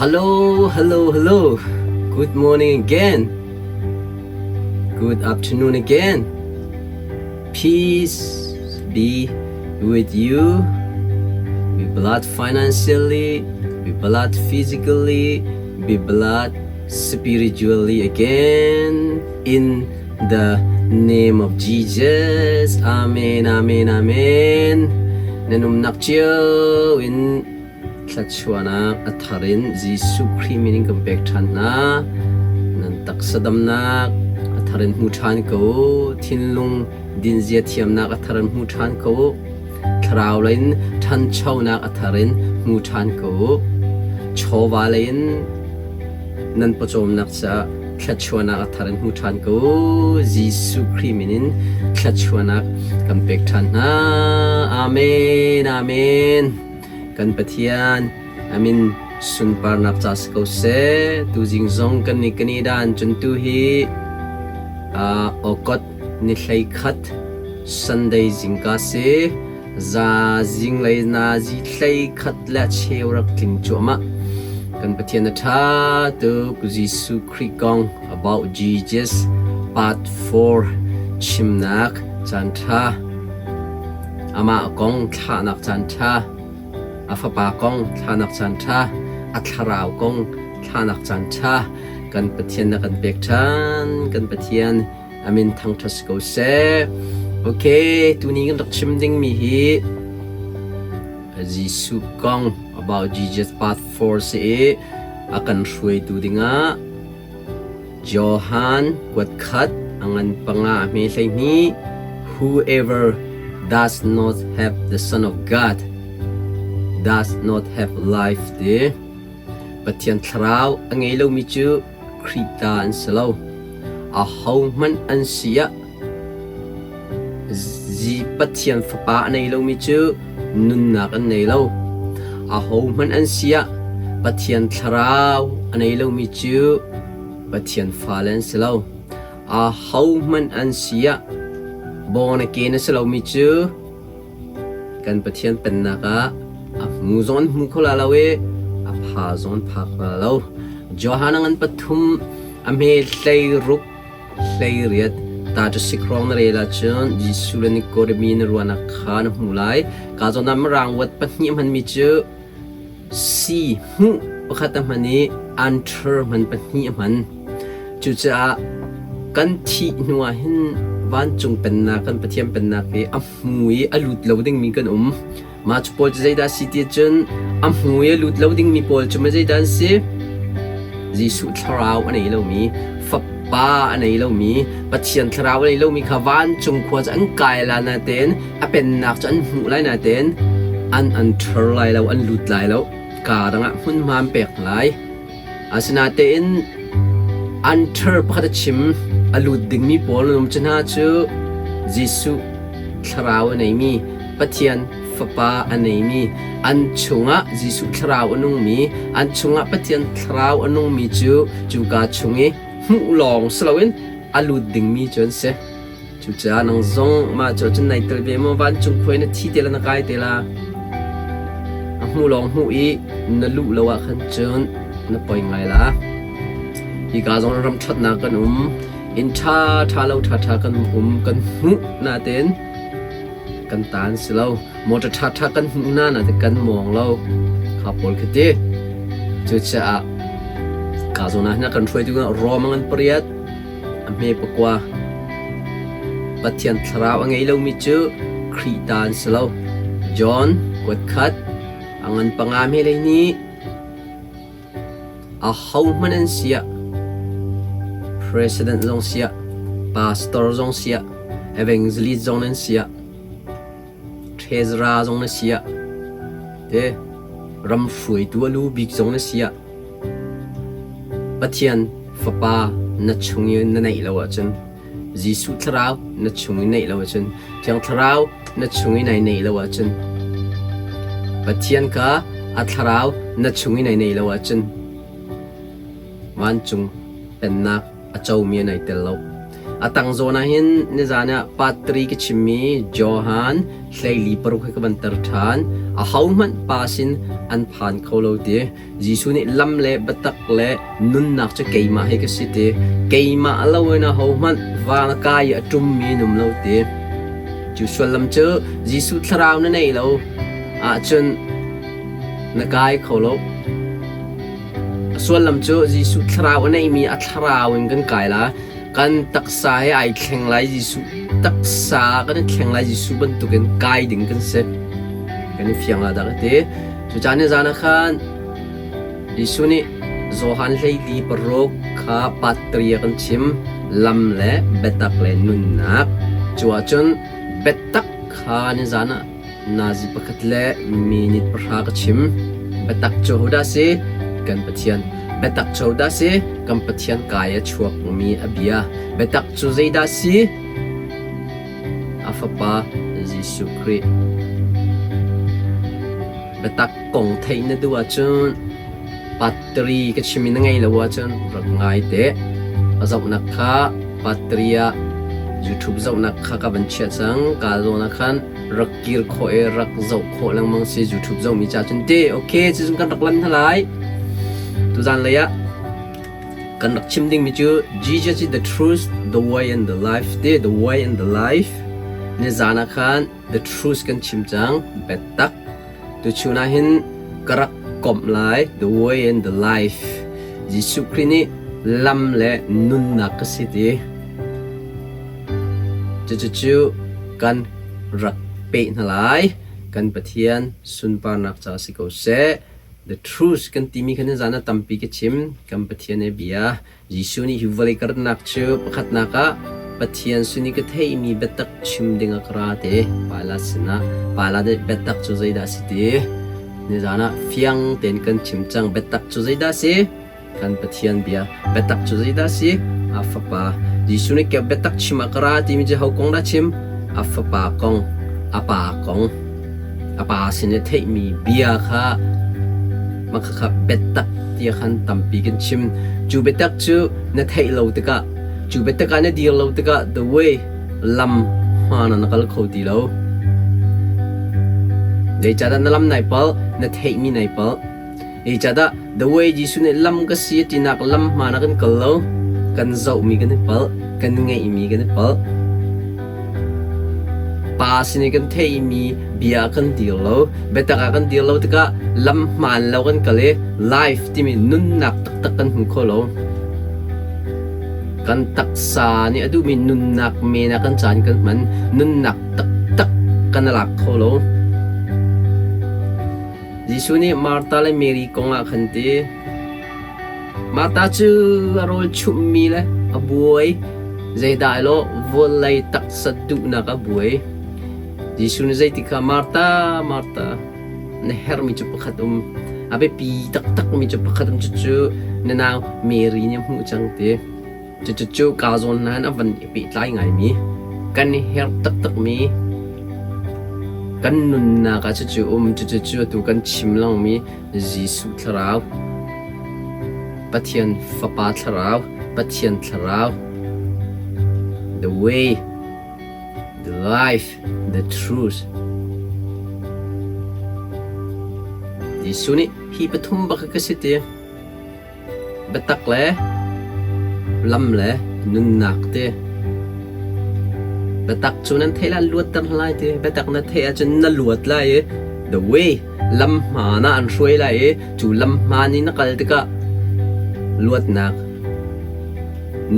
Hello, hello, hello. Good morning again. Good afternoon again. Peace be with you. Be blessed financially, be blessed physically, be blessed spiritually again in the name of Jesus. Amen, amen, amen. Nan umnak cio in thluachuahnak a thar in Jesuh Khrih min in kan pek ṭhan hna. Nan taksa damnak a thar in hmu ṭhan ko. Thinlung dinzia thiamnak a thar in hmu ṭhan ko. Thlarau lei in ṭhanchonak a thar in hmu ṭhan ko. Chawva lei in nan pawcawmnak caah thluachuahnak a thar in hmu ṭhan ko. Jesuh Khrih min in thluachuahnak kan pek ṭhan hna. Amen. Amen. Kan Pathian a min sunparnak ca si ko seh. Tuzing zong kan ni kan i dan cun tu hi August ni 11 Sunday zingka si. Za zinglei nazi 11 le cheu rak tling cuahmah. Kan Pathian a ṭha tuk. Jesuh Khrih kong about Jesus part 4 chimnak caan ṭha. Amah kong thlahnak caan ṭha, a fapa kong thlahnak caan ṭha, a thlarau kong thlahnak caan ṭha kan Pathian na kan pek ṭhan. Kan Pathian a min thangṭhat si ko seh. Okay, tuni kan rak chim dingmi hi Jesuh kong about Jesus part 4 si i a kan hruaitu dingah Johan kuat khat a ngan panga a hme 12. Whoever does not have the Son of God does not have life ti. Pathian Thlarau a ngei lomi cu Khrih ta an si lo. Ahohmanh an si ah Pathian Fapa a nei lomi cu nunnak an nei lo. Ahohmanh an si ah Pathian Thlarau a nei lomi cu Pathian fale an si lo. Ahohmanh an si ah born again a si lomi cu kan Pathian Pennak ah a hmu zong an hmu kho la lo i a pha zong an pha kho la lo. Johan a ngan pathum a hme 16 8 Ta cu sikrawng na rel ahcun Jesuh le Nikodemi na ruahnak kha na hmuh lai. Ka zawn ah Mirang word pahnih a hmanmi cu si hmuh pakhat a hman i enter hman pahnih a hman. Cucaah kan thih hnu ah hin vancung pennak kan Pathian pennak hi a hmu i a lut lo dingmi kan um. Mah cu pawl cu zeidah a si ti ahcun a hmu i a lut lo dingmi pawl cu zeidah an si? Jesuh thlarau a nei lomi, Fapa a nei lomi, Pathian thlarau a nei lomi kha vancung khua cu an kai la natein a pennak cu an hmuh lai natein an enter lai lo, an lut lai lo. Kaa dang ah hmunhma an pek lai. Asinatein enter pakhat a chim, a lut dingmi pawl an um cu hna cu Jesuh thlarau a neimi, Pathian Fapa a neimi, an chungah Jesuh thlarau a nungmi, an chungah Pathian thlarau a nungmi cu cuka chung i hmuh lawng si loin a lut dingmi cu an si. Cucaah nang zong mah cu cun nai tel ve maw vancung khuai na thi te la na kai te la. A hmu lawng hmuh i na luh lo ah khan cun na poi ngai la. Hika zong ram ṭhatnak kan um, inn ṭha ṭha lo ṭha ṭha kan um kan hmuh natein kan ta an si lo. Motor ṭha ṭha kan hmuh hna natein kan mawng lo. Kha pawl khi ti. Cucaah ka zawn ah hin a kan hruaitu Rom an pariat A hme pakua. Pathian thlarau a ngei lomi cu Khrih ta an si lo. John kuat khat a ngan panga hme lei nih ahohmanh an si ah President zong si ah Pastor zong si ah Evangelist zong nan si ah Treasurer zong na si ah te ram hruaitu a lu bik zong na si ah Pathian Fapa na chung i na neih lo ahcun Jesuh Thlarau na chung i neih lo ahcun Thiang Thlarau na chung i nai neih lo ahcun Pathian kha a Thlarau na chung i nai neih lo ahcun vancung pennak a comi an ai tel lo. A tang zawn ah hin nizan ah part 3 ka chimmi Johan 14 hi ka van ter ṭhan. Ahohmanh Pa sin an phan kho lo ti. Jesuh nih lam le biatak le nunnak cu keimah hi ka si ti. Keimah loin ahohmanh van a kai i a ṭummi an um lo ti. Cu sullam cu Jesuh thlarau na neih lo ahcun na kai kho lo. A sullam cu Jesuh thlarau a neihmi a thlarau in kan kai la. Kan taksa he ai thleng lai Jesuh taksa kan i thleng lai Jesuh bantukin kai ding kan si. Kan i fiang la dah ka ti. Cucaah nizan ah khan Jesuh nih Johan 14 kha patri a kan chim lam le biatak le nunnak. Cu ahcun biatak kha nizan ah nazi pakhat le minute pahra ka chim. Biatak cu hodah si? Kan Pathian. Biatak cu hodah si? Kan Pathian kai a chuakmi a bia. Biatak cu zeidah si? A Fapa Jesuh Khrih. Biatak kong theih na duh ahcun battery ka chim i na ngei lo ahcun rak ngai te. A zohnak kha battery ah YouTube zohnak kha ka van chiah cang. Ka zawn ah khan rak kir khawh i rak zoh khawh lengmang si YouTube zohmi ca cun ti. Okay, cucun kan rak lan hna lai. Tuzan lei ah kan rak chim dingmi cu Jesus is the truth, the way and the life ti the way and the life. Nizan ah khan the truth kan chim cang biatak tuchun ah hin ka rak komh lai the way and the life Jesuh Khrih nih lam le nunnak ka si ti cucu kan rak peh hna lai kan Pathian sunparnak ca si ko seh the truth kan timi khan zan ah tampi ka chim kan Pathian he bia Jesuh nih hi vawlei ka ratnak cu pakhatnak ah Pathian sin i ka theihmi biatak chim ding ah ka ra ti. Pilat sinah Pilat nih biatak cu zeidah a si ti? Nizan ah fiang tein kan chim cang. Biatak cu zeidah a si? Kan Pathian bia. Biatak cu zeidah a si? A Fapa. Jesuh nih biatak chim ah ka ra timi cu ho kong dah chim? A Fapa kong, a Pa kong. A pa sin i theihmi bia kha mah khakha biatak tiah khan tampi kan chim. Cu biatak cu na theih lo tikah, cu biatak ah na dir lo tikah the way lam hmaan ah na kal kho ti lo. Zeicahdah na lam nai palh, na theihmi nai palh. Zeicahdah the way Jesuh nih lam ka si a tinak lam hmaan ah kan kal lo, kan zohmi kan i palh, kan ngeihmi kan i palh. Pa sin i kan theihmi bia kan dir lo, biatak ah kan dir lo tikah lam hmaan lo kan kal i life timi nunnak taktak kan hmu kho lo. Kan taksa nih a duhmi nunnak men ah kan caan kan hman, nunnak taktak kan i lak kho lo. Jesuh nih Martha le Mary kong ah khan ti, Martha cu a rawl chumhmi le a buai, zeidah elaw vawlei taksa duhnak a buai. Jesuh nih zeiti kha Martha, Martha, na herhmi cu pakhat um, a biapi taktakmi cu pakhat um, cucu na nau Mary nih a hmuh cang ti. Cucu kaa zawn hna in a van i pehtlai ngaimi, kan i herh taktakmi, kan nunnak ah cucu um, cucu atu kan chim lengmi Jesuh Thlarau, Pathian Fapa Thlarau, Pathian Thlarau, the way, the life, the truth. Jesuh nih hi pathum bak hi ka si ti. Biatak le lam le nunnak ti. Biatak cu nan theih lai luatter hna lai ti. Biatak na theih ahcun na luat lai i the way lam hmaan ah an hruai lai i cu lam hmaan i na kal tikah luatnak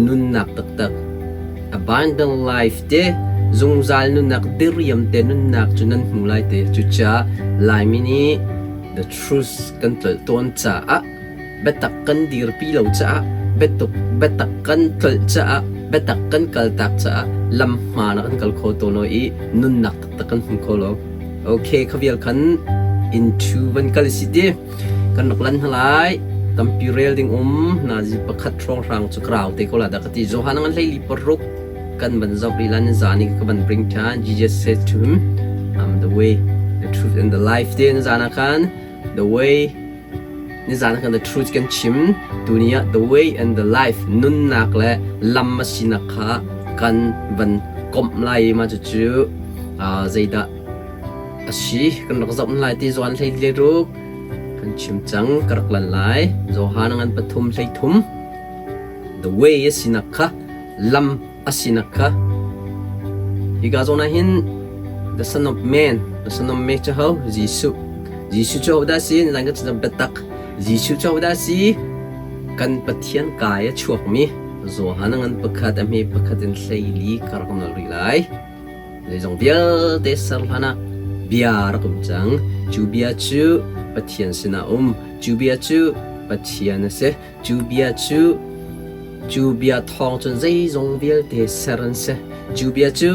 nunnak taktak abundant life te zungzal nunnak diriam te nunnak cu nan hmu lai ti. Cucaah Laimi nih the truth kan tlolh tawn caah biatak kan dirpi lo caah biatuk biatak kan tlolh caah biatak kan kaltak caah lam hmaan ah kan kal kho tawn lo i nunnak taktak kan hmu kho lo. Okay, kha vial khan into van kal si ti kan rak lan hna lai. Tampi rel ding um nazi pakhat hrawnghrang cu krau te ko la dah ka ti. Johan ngan hlei li paruk kan van zoh rih la ni zan i ka van bring than. Jesus said to him, I'm the way, the truth and the life te na zan ah khan the way Nizan kan the truth kan chim tuni ah the way and the life nunnak le lam a sinak kha kan van komh lai i mah cucu zeidah a si kan rak zoh lai ti Johan hlei le ruk kan chim cang ka rak lan lai. Johan ngan pathum hlei thum the way a sinak kha lam a sinak kha hika zawn ah hin the son of man the son of man cu ho Jesuh Jesuh cu hodah si zan kan chim biatak Jesuh cu hodah si kan Pathian kai a chuakmi Johan ngan pakhat a hme pakhat in hleili ka rak nol rih lai Zeizong vialte ser hlan ah bia rak um cang. Cu bia cu Pathian sinah um. Cu bia cu Pathian a si. Cu bia cu cu bia thawng cun zeizong vialte ser an si. Cu bia cu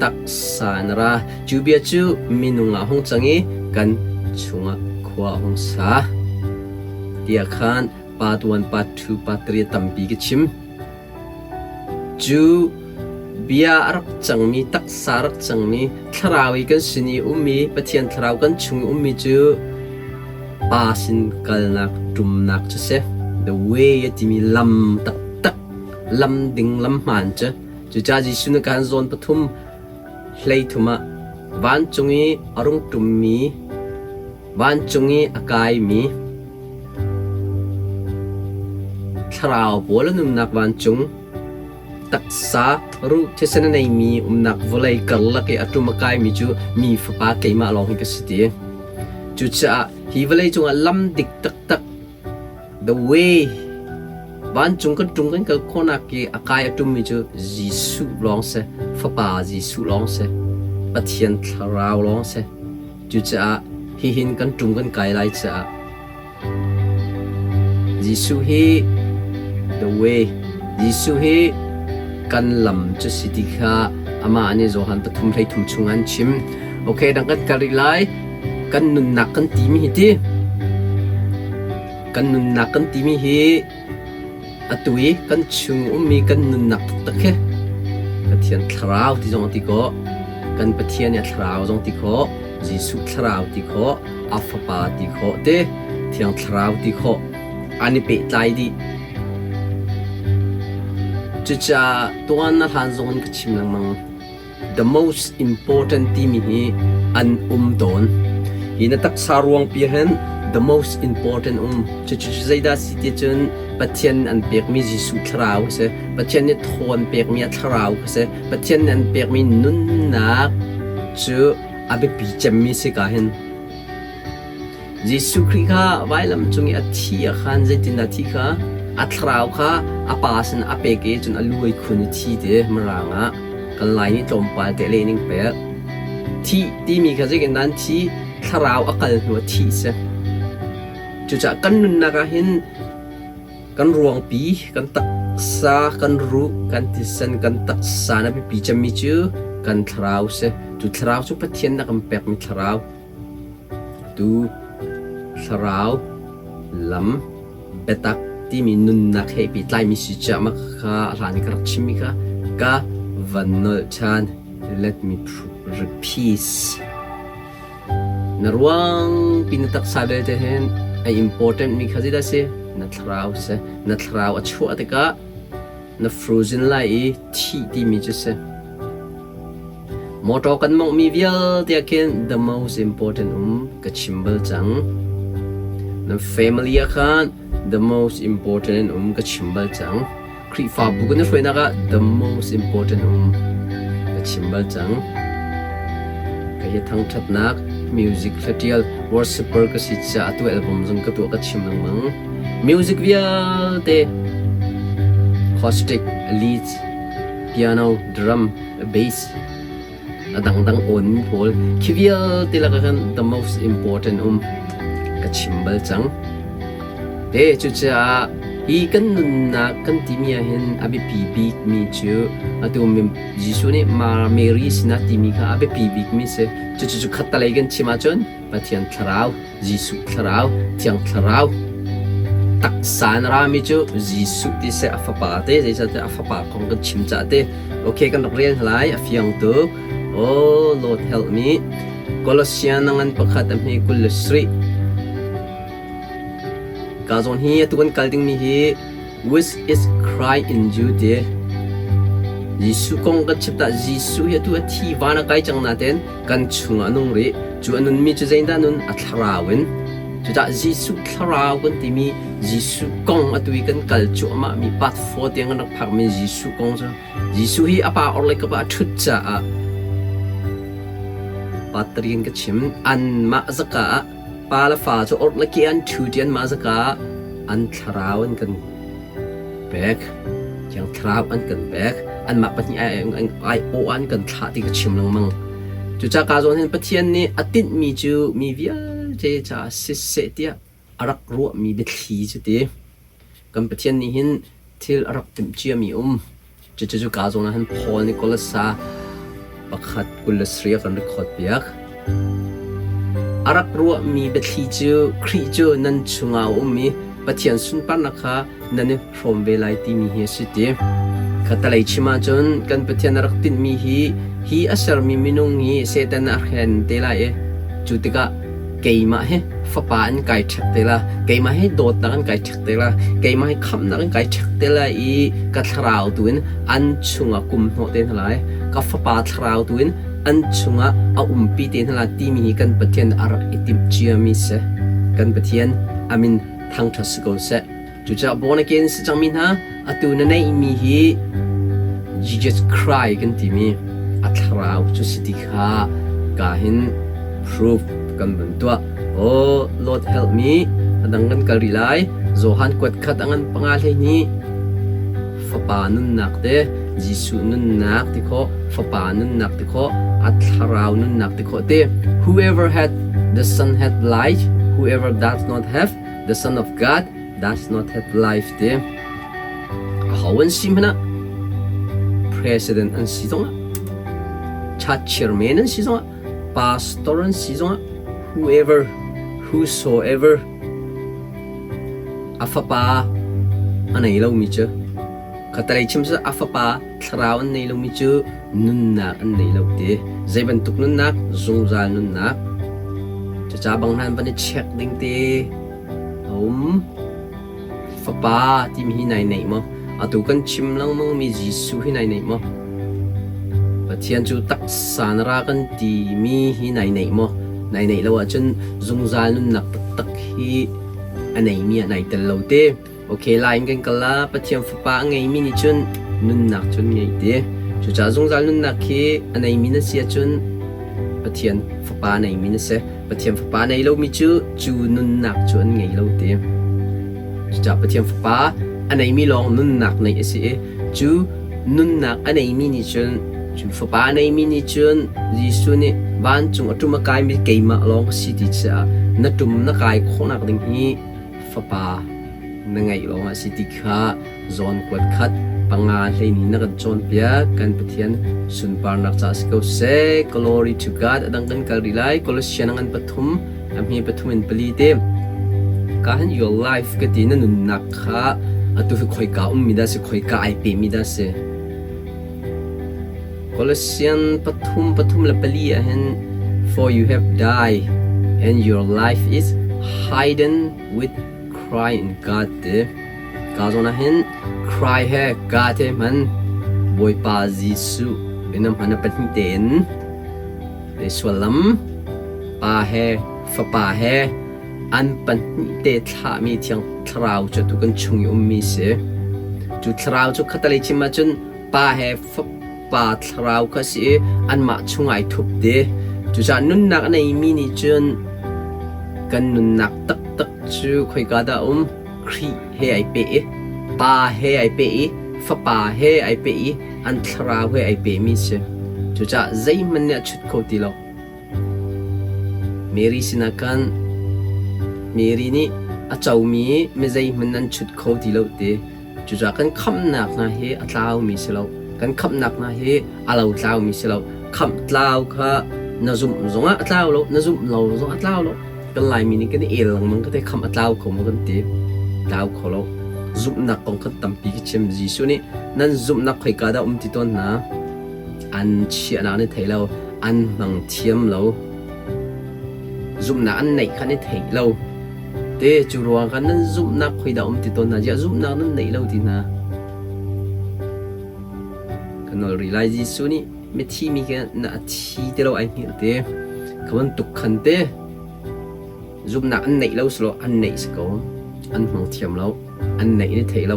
taksa in a ra. Cu bia cu minung ah hung cang i kan chungah khua a hung sa. Tiah khan part 1, part 2, part 3 tampi ka chim. Cu bia a rak cangmi, taksa a rak cangmi, thlarau i kan sin i ummi, Pathian thlarau kan chung i ummi cu Pa sin kalnak ṭumnak cu si. The way a timi lam taktak, lam ding lam hmaan cu. Cucaah Jesuh nih kan zawn pathum hlei thum ah vancung i a rung ṭummi, vancung i a kaimi, Thlarau pawl an umnak vancung, taksa ruh thisen a neimi umnak vawlei karlak i a ṭum a kaimi cu mi fapa keimah lawng hi ka si ti. Cucaah hi vawlei cungah lam dik taktak, the way, vancung kan ṭum kan kal khawhnak i a kai a ṭummi cu Jesuh lawng si, Fapa Jesuh lawng si, Pathian Thlarau lawng si. Cucaah hihin kan ṭum kan kai lai caah Jesuh hi the way, Jesuh hi kan lam cu si ti kha amah nih Johan pathum 13 chung an chim. Okay, dang kan kal rih lai. Kan nunnak kan timi hi ti. Kan nunnak kan timi hi atu i kan chung ummi kan nunnak taktak hi Pathian thlarau ti zong a ti khawh. Kan Pathian i a thlarau zong ti khawh. Jesuh thlarau ti khawh. A Fapa ti khawh te. Thiang Thlarau ti khawh. An i pehtlai dih. Cucaah tuan na hlan zong in ka chim lengmang. The most important timi hi an um tawn. Hi na taksa ruangpi hin the most important um. Cucu zeidah si ti cun Pathian an pekmi Jesuh thlarau a si. Pathian nih thaw an pekmi a thlarau a si. Pathian nih an pekmi nunnak cu a biapi cemmi si ka hin. Jesuh Khrih kha vailam cung i a thi ah khan zeitindah thi kha a thlarau kha a pa sin a pek i cun a lu ai khun i thi ti mirang ah kan lai nih tlawmpal te le ning pek. Thih timi kha zeitindah an thi thlarau a kal hnu ah thih si. Cucaah kan nunnak ah hin kan ruangpi, kan taksa, kan ruh, kan thisen, kan taksa na biapi cemmi cu kan thlarau si. Cu thlarau cu Pathian na kan pekmi thlarau. Tu thlarau lam biatak timi nunnak he pehtlaimi si ciahmak kha a hlan i ka rak chimmi kha ka van nolh ṭhan. Let me repeat. Na ruang pi na taksa belte hin a important mi kha zeidah si? Na thlarau si. Na thlarau a chuah tikah na frozen lai i thih timi cu si. Motor kan monghmi vialte ah khin the most important um ka chim bal cang. Nan family ah khan the most important in um ka chim bal cang. Khrihfabu kan i hruainak ah the most important um ka chim bal cang. Ka hi thangṭhatnak music hlatial worshiper ka si caah atu album zong ka tuah ka chim lengmang. Music vialte acoustic, leads, piano, drum, bass a dangdang awn pawl khi vialte lakah khan the most important um ka chim bal cang. Te cucaah hi kan nunnak kan timi ah hin a biapi bikmi cu atu Jesuh nih Mary sinah timi kha a biapi bikmi si. Cucu cu khattalei kan chim ahcun Pathian Thlarau, Jesuh Thlarau, Thiang Thlarau taksa in rami cu Jesuh ti seh a fapa te zeicahtiah a fapa kong kan chim cah te okay kan rak rel lai a fiang tuk oh Lord help me Colossian ngan pakhat a hme 27 ka zawn hi atu kan kal dingmi hi which is Christ in you ti Jesuh kong kan chim ta Jesuh hi atu a thi van a kai cang naten kan chungah a nung rih. Cu a nunmi cu zeidah nun? A thlarau in. Cucah Jesuh thlarau kan timi Jesuh kong atu i kan kal cuahmahmi part 4 tiang kan rak phakmi Jesuh kong cu Jesuh hi a pa orhlei kap ah a ṭhut caah part 3 in ka chim. Anmah zaka ah pa le fa cu orhlei ke an ṭhu ṭi anmah zaka ah an thlarau an kan pek. Thiang Thlarau an kan pek. Anmah pahnih ai-awh an kan thlah ti ka chim lengmang. Cucaah ka zawn hin Pathian nih a tinhmi cu mi vialte caah siseh tiah a rak ruahmi biathli cu ti. Kan Pathian nih hin thil a rak timh ciami um. Cucu ka zawn ah hin Paul nih Kolasa pakhat 27 a kan record piak. A rak ruahmi biathli cu Khrih cu nan chungah a um i Pathian sunparnak kha nan i hrawm ve lai timi hi a si ti. Khatalei chim ahcun kan Pathian a rak tinhmi hi hi a sermi minung hi Satan a hren te lai i cu tikah keimah hi fapa an kai ṭhek te la, keimah hi dawtnak an kai ṭhek te la, keimah hi khamhnak an kai ṭhek te lai i ka thlarau tu in an chungah kum hnawh te hna lai, ka fapa thlarau tu in an chungah a umpi te hna lai timi hi kan Pathian a rak i timh ciami si. Kan Pathian amin thangṭhat si ko seh. Cucaah born again si cangmi hna atu na neihmi hi Jesus Christ kan timi a thlarau cu si ti kha ka hin proof kan vun tuah. Oh Lord help me a dang kan kal rih lai. Johan kuat khat a ngan panga hlei hnih fapa nunnak te Jesuh nunnak ti khawh fapa nunnak ti khawh a thlarau nunnak ti khawh te whoever had the son had life whoever does not have the Son of God does not have life ti aho an si hmanh ah president an si zongah church chairman an si zongah pastor an si zongah whoever whosoever a fapa a nei lomi cu khatalei chim cu a fapa thlarau an nei lomi cu nunnak an nei lo ti zei bantuk nunnak zungzal nunnak cuca bang hna van i check ding te a um fapa timi hi nai neih maw atu kan chim lengmang mi Jesuh hi nai neih maw Pathian cu taksa na ra kan timi hi nai neih maw nai neih lo ahcun zungzal nunnak taktak hi a neimi ah nai tel lo te Ok, lai in kan kal la. Pathian Fapa a ngeimi nih cun nunnak cun ngei te. Cucaah zungzal nunnak khi a neimi na si ahcun Pathian Fapa a neimi na si. Pathian Fapa a nei lomi cu cu nunnak cu an ngei lo te. Cucaah Pathian Fapa a neimi lawng nunnak neih a si i cu nunnak a neimi nih cun cu Fapa a neimi nih cun Jesuh nih vancung a ṭum a kaimi keimah lawng ka si ti caah na ṭum na kai khawhnak ding hi fapa na ngeih lawngah si ti kha zawn kuat khat panga hleini na kan cawnpiak kan Pathian sunparnak caah si ko seh. Glory to God. A dang kan kal rih lai. Colossian ngan pathum a hme pathum in pali te ka han your life ka ti na nunnak kha atu hi khoika ummi dah si khoika ai pe mi dah si Colossian pathum pathum le pali ah hin for you have died and your life is hidden with Christ in God ti ka zawn ah hin Christ he God he hman Bawipa Jesuh in a hman a pahnih tein le suallam Pa he Fapa he an pahnih te thlahmi Thiang Thlarau cu tu kan chung i ummi si cu Thlarau cu khatalei chim ahcun Pa he Fapa Thlarau kha si i anmah chung ai thup te. Cucaah nunnak a neimi nih cun kan nunnak taktak cu khoika dah a um? Khrih he ai peh i Pa he ai peh i Fapa he ai peh i an Thlarau he ai pehmi si. Cucaah zeihmanh nih a chut kho ti lo. Mary sinah khan Mary nih a comi mi zeihmanh an chut kho ti lo ti. Cucaah kan khamhnak hna hi a tlaumi si lo. Kan khamhnak hna hi a lo tlaumi si lo. Khamh tlau kha na zumh zongah a tlau lo, na zumh lo zongah a tlau lo. Kan Laimi nih kan i el lengmang ka te khamh a tlau kho maw kan ti. Tlau kho lo. Zumhnak kong kha tampi ka chim. Jesuh nih nan zumhnak khoika dah um ti tawn hna. An chiahnak an i thei lo. An hmang thiam lo. Zumhnak an neih kha an i thei lo. Te cu ruang khan nan zumhnak khoidah um ti tawn hna ziah zumhnak nan neih lo ti hna. Ka nawl rih lai Jesuh nih mithi mi kha na a thi ti lo ai hngilh te. Kha bantuk khan te zumhnak an neih lo selaw an neih si ko. An hmang thiam lo. An neih ni thei lo.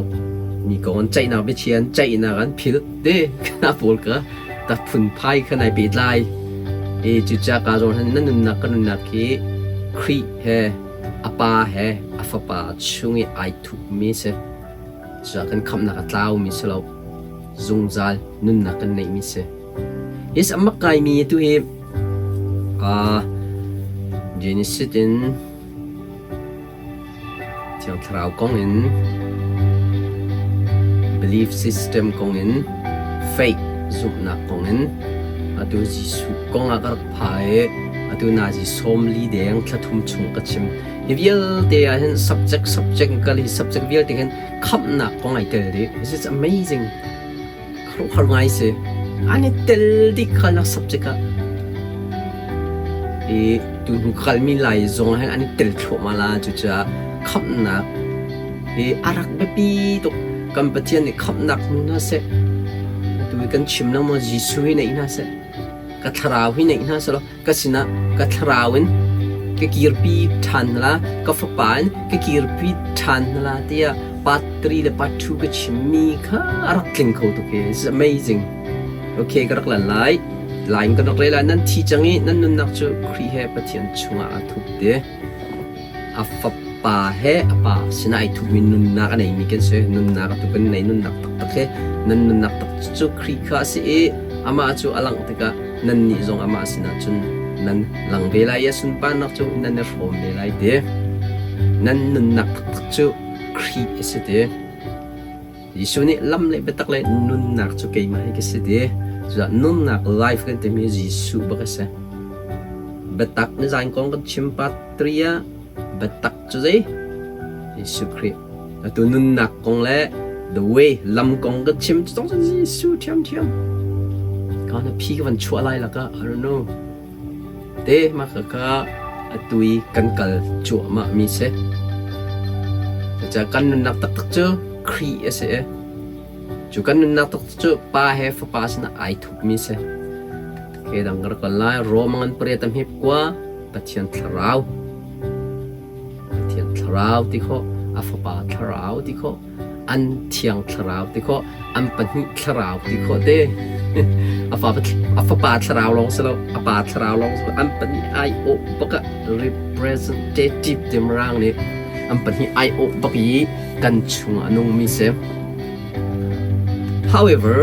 Mi kong an ceihnak biachia an ceihnak an philh te kana pawl ka ta phunphai kha nai pehtlai. E cucaah ka zawn han na nunnak ka nunnak hi Khrih he a pa he a fapa chung i ai thupmi si. Cucaah kan khamhnak a tlaumi si lo. Zungzal nunnak kan neihmi si. Yes, a mak ngaimi tu hi uh, Genesis in Thiang Thlarau kong in belief system kong in faith zumhnak kong in atu Jesuh kong ah ka rak pha i atu nazi sawmli deng thla thum chung ka chim. Hi vialte ah hin subject subject kal hi subject vialte hin khamhnak kong ai tel dih. This is amazing. Khuaruahhar ngai si. An i tel dih khalnak subject ah. I tuhnu kalmi lai zong ah hin an i tel thluahmah la cucaah khamhnak hi a rak biapi tuk. Kan Pathian nih khamhnak hmu hna seh. Atu hi kan chim lengmang Jesuh hi neih hna seh. Ka thlarau hi neih hna seh law ka sinah ka thlarau in ka kirpi ṭhan hna la, ka fapa in ka kirpi ṭhan hna la tiah part 3 le part 2 ka chimmi kha a rak tling kho tuk hi. It's amazing. Okay, ka rak lan lai. Lai in kan rak rel lai. Nan thi cang i nan nunnak cu Khrih he Pathian chungah aa thup te. A fapa he a pa sinah ai thupmi nunnak a neimi kan si. Nunnak atu kan nei nunnak taktak he nan nunnak tak cu Khrih kha a si i amah cu a langh tikah nannih zong amah sinah cun nan lang ve lai i a sunparnak cu nan i hrawm ve lai ti. Nan nunnak taktak cu Khrih a si ti. Jesuh nih lam le biatak le nunnak cu keimah hi ka si ti. Cucaah nunnak life kan timi Jesuh bak a si. Biatak nizan kong kan chim part 3 ah biatak cu zei? Jesuh Khrih. Atu nunnak kong le the way lam kong kan chim cu tong Jesuh ṭhiamṭhiam. Ka na phi ka van chuah lai laka I don't know. Te mah khakha atu i kan kal cuahmah mi si. Cucaah kan nunnak taktak cu Khrih a si i cu kan nunnak taktak cu Pa he Fapa sinah ai thupmi si. Ke dang ka rak kal lai. Rom ngan pariat a hmep kua Pathian Thlarau. Pathian Thlarau ti khawh, a Fapa Thlarau ti khawh, an Thiang Thlarau ti khawh, an pahnih Thlarau ti khawh te. A fa a Fapa Thlarau lawng si lo, a Pa Thlarau lawng si lo, an pahnih ai awh bak ah representative ti mirang nih an pahnih ai awh bak i kan chung a nungmi si. However,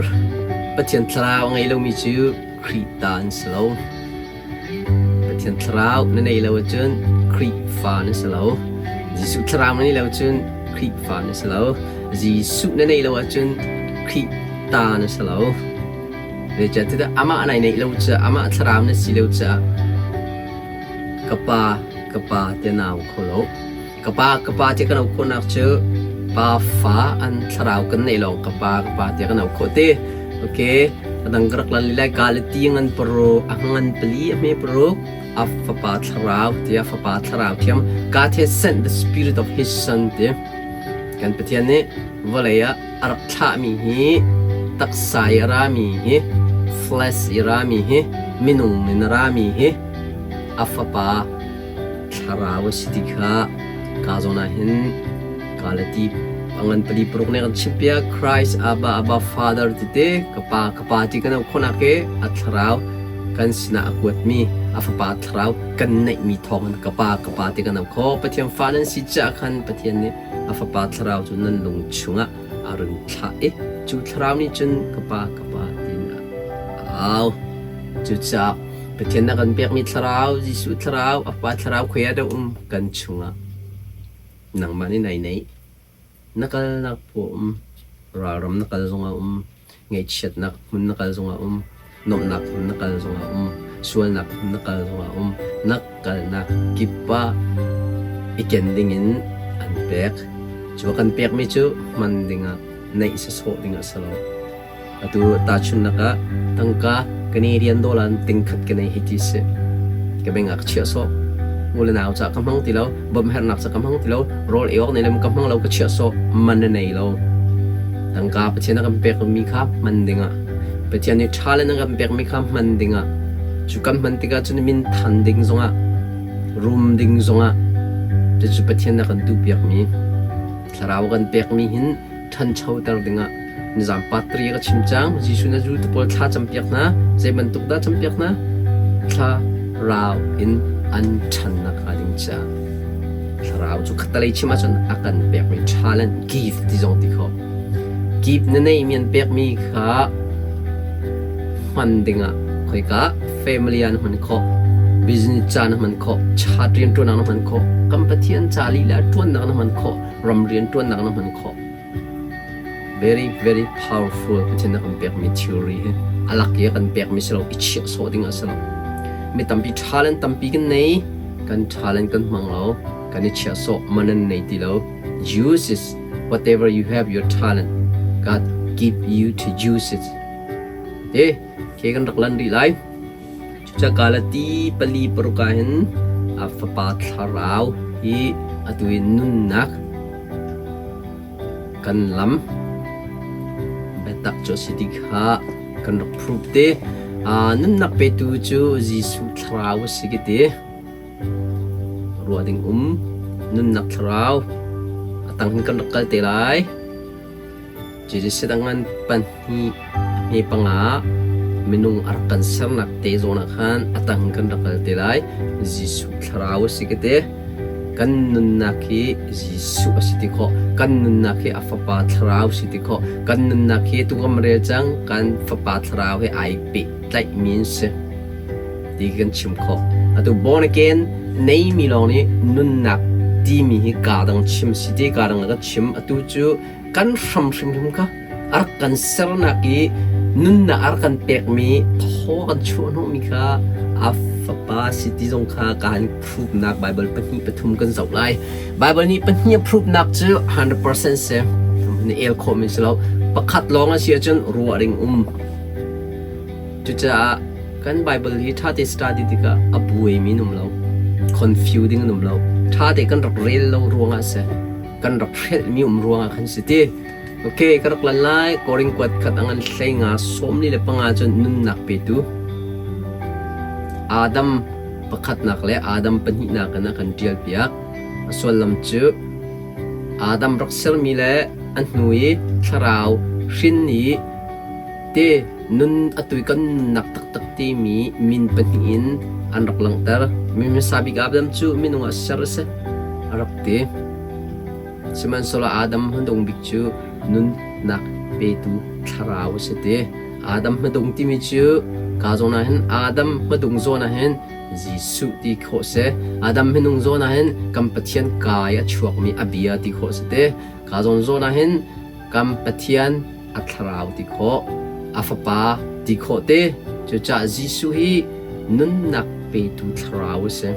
Pathian Thlarau a ngei lomi cu Khrih ta an si lo. Pathian Thlarau na nei lo ahcun Khrihfa na si lo. Jesuh Thlarau na nei lo ahcun Khrihfa na si lo. Jesuh na nei lo ahcun Khrih ta na si lo. Zeicahtiah amah nai neih lo caah, amah Thlarau na si lo caah ka pa, ka pa tiah na au kho lo. Ka pa, ka pa tiah kan auh khawhnak cu pa fa an thlarau kan neih lawng ka pa, ka pa tiah kan auh khawh ti. Okay, a dang ka rak lan lilai Galati ngan paruk, a ngan pali a hme paruk, a fapa thlarau tiah fapa thlarau thiam. God has sent the spirit of his son ti. Kan Pathian nih vawlei ah a rak thlahmi hi taksa i a rami hi flesh i rami hi minung in a rami hi a fapa Thlarau a si ti kha kaa zawn ah hin Galati a ngan pali paruk nih a kan chimhpiak. Christ Abba Abba Father ti te ka pa ka pa ti kan auh khawhnak hi a thlarau kan sinah a kuatmi a fapa thlarau kan neihmi thawng in ka pa ka pa ti kan auh khawh. Pathian fa nan si caah khan Pathian nih a fapa thlarau cu nan lung chungah a run thlah i cu thlarau nih cun ka pa ka pa tiin a au. Cucaah Pathian na kan pekmi thlarau, Jesuh thlarau, a Pa thlarau khoi ah dah um kan chungah nangmah nih nai neih. Na kalnak paw um, ralram na kal zongah um, ngaihchiatnak hmun na kal zongah um, nuamhnak hmun na kal zongah um, sualnak hmun na kal zongah um, na kalnak kip ah i ken dingin an pek. Cu a kan pekmi cu hman dingah, neih sawsawh dingah si lo. Atu tahchunhnak ah tangka Canadian dollar in tingkhat ka nei hei ti si. Ka beng ah ka chiah sawh. U le nau ca ka hmang ti lo, bawmh herhnak ca ka hmang ti lo, rawl ei awk nei le ka hmang lo ka chiah sawh. Man na nei lo. Tangka Pathian a kan pekmi kha hman dingah Pathian nih talent a kan pekmi kha hman dingah. Cu kan hman tikah cun min than ding zongah rum ding zongah cucu Pathian a kan duhpiakmi thlarau kan pekmi hin ṭhanchoter dingah nizam patri ka chim cang. Jesuh na zultu pawl thla campiak hna. Zei bantuk dah campiak hna? Thlarau in an ṭhannak hnga ding caah. Thlarau cu khattalei chim ahcun a kan pekmi talent gift ti zong ti khawh. Gift na neihmi an pekmi kha hman dingah khoika family ah na hman khawh, business ca na hman khawh, chat rianṭuannak na hman khawh, kan Pathian ca lila ṭuannak na hman khawh, ram rianṭuannak na hman khawh. Very very powerful Pathian na kan pekmi theory hi a lak i a kan pekmi si lo i chiah sawh ding a si lo. Mi tampi talent tampi kan nei, kan talent kan hmang lo, kan i chiah sawh man an nei ti lo. Use it whatever you have your talent. God give you to use it. Te, ke kan rak lan rih lai. Cucaah Galati pali paruk ah hin a Fapa Thlarau hi atu i nunnak kan lam biatak cu a si ti kha kan rak prove te. Nunnak petu cu Jesuh Thlarau a si ka ti. Ruah ding um nunnak Thlarau a tang hin kan rak kal te lai. Jesus a ngan pahnih hme panga minung a rak kan sernak te zawn ah khan a tang kan rak kal te lai. Jesuh thlarau a si ka ti. Kan nunnak hi Jesuh a si ti khawh. Kan nunnak hi a fapa thlarau si ti khawh. Kan nunnak hi tu kan rel cang kan fapa thlarau he ai pehtlaihmi an si ti kan chim khawh. Atu born again neimi lawng nih nunnak timi hi kaa dang chim si ti kaa dang ka chim. Atu cu kan hram hrimhrim kha a rak kan sernak i nunnak a rak kan pekmi thaw kan chuah hnawhmi kha a fapa si ti zong kha kaan prove-nak Bible pahnih pathum kan zoh lai. Bible nih pahnih a prove-nak cu 100% si. Na el khawhmi si lo. Pakhat lawng a si ahcun ruah ding um. Cucaah kan Bible hi ṭha te study tikah a buaimi an um lo. Confusing an um lo. Ṭha te kan rak rel lo ruangah a si. Kan rak hrelhmi um ruangah khan si ti. Ok, ka rak lan lai. Korin kuat khat a ngan hlei nga 45 cun nunnak petu Adam pakhatnak le Adam pahnihnak in a kan ṭial piak. A sullam cu Adam rak sermi le a hnu i thlarau hrin i te nun atu i kan nunnak taktak timi min pahnih in an rak langhter. Mi hmasa bik Adam cu minung ah ser a si, a rak ti. Sihmanhsehlaw Adam hmadung bik cu nunnak petu thlarau a si ti. Adam hmadung timi cu ka zawn ah hin Adam hmadung zawn ah hin Jesuh ti khawh si. Adam hmanung zawn ah hin kan Pathian kai a chuakmi a bia ti khawh si ti. Ka zawn zawn ah hin kan Pathian a thlarau ti khawh, a fapa ti khawh te. Cucaah Jesuh hi nunnak petu thlarau a si.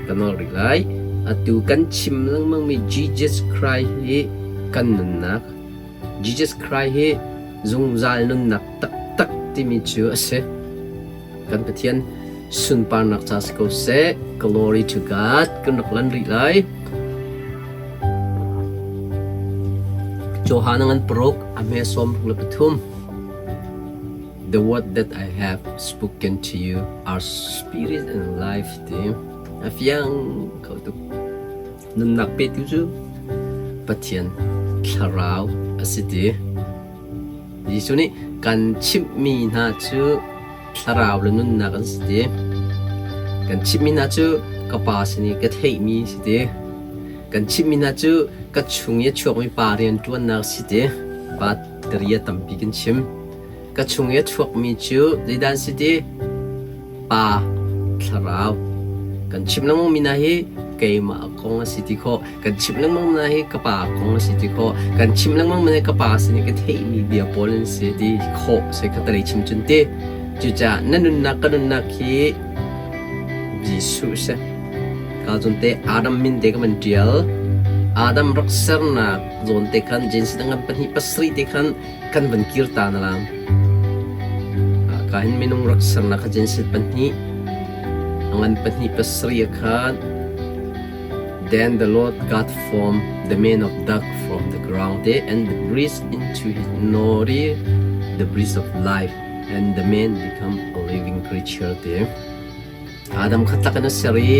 Ka nawl rih lai. Atu kan chim lengmangmi Jesus Christ hi kan nunnak. Jesus Christ hi zungzal nunnak taktak timi cu a si. Kan Pathian sunparnak ca si ko seh. Glory to God. Kan rak lan rih lai. Johan ngan paruk a hme 63. The word that I have spoken to you are spirit and life ti. A fiang kho tuk. Nunnak petu cu Pathian thlarau a si ti. Jesuh nih kan chimhmi hna cu thlarau le nunnak an si ti. Kan chimhmi hna cu ka Pa sin i ka theihmi si ti. Kan chimhmi hna cu ka chung i a chuakmi pa rianṭuannak si ti. Pa ria tampi kan chim. Ka chung i a chuakmi cu zeidah an si ti? Pa thlarau. Kan chimh lengmangmi hna hi keimah kong a si ti khawh. Kan chimh lengmang hna hi ka pa kong a si ti khawh. Kan chimh lengmang hna hi ka pa sin i ka theihmi bia pawl an si ti khawh si kha talei chim cun ti. Cucaah na nunnak ka nunnak hi Jesuh si. Ka zawn te Adam min te ka van ṭial. Adam rak sernak zawn te khan Genesis ngan pahnih pasarih te khan kan van kir ta na lang. Ka hin minung rak sernak kha Genesis pahnih ngan pahnih pasarih khan Then the Lord God formed the man of dust from the ground and breathed into his nostrils the breath of life, and the man became alive. Living creature ti. Adam kha tlak in a ser i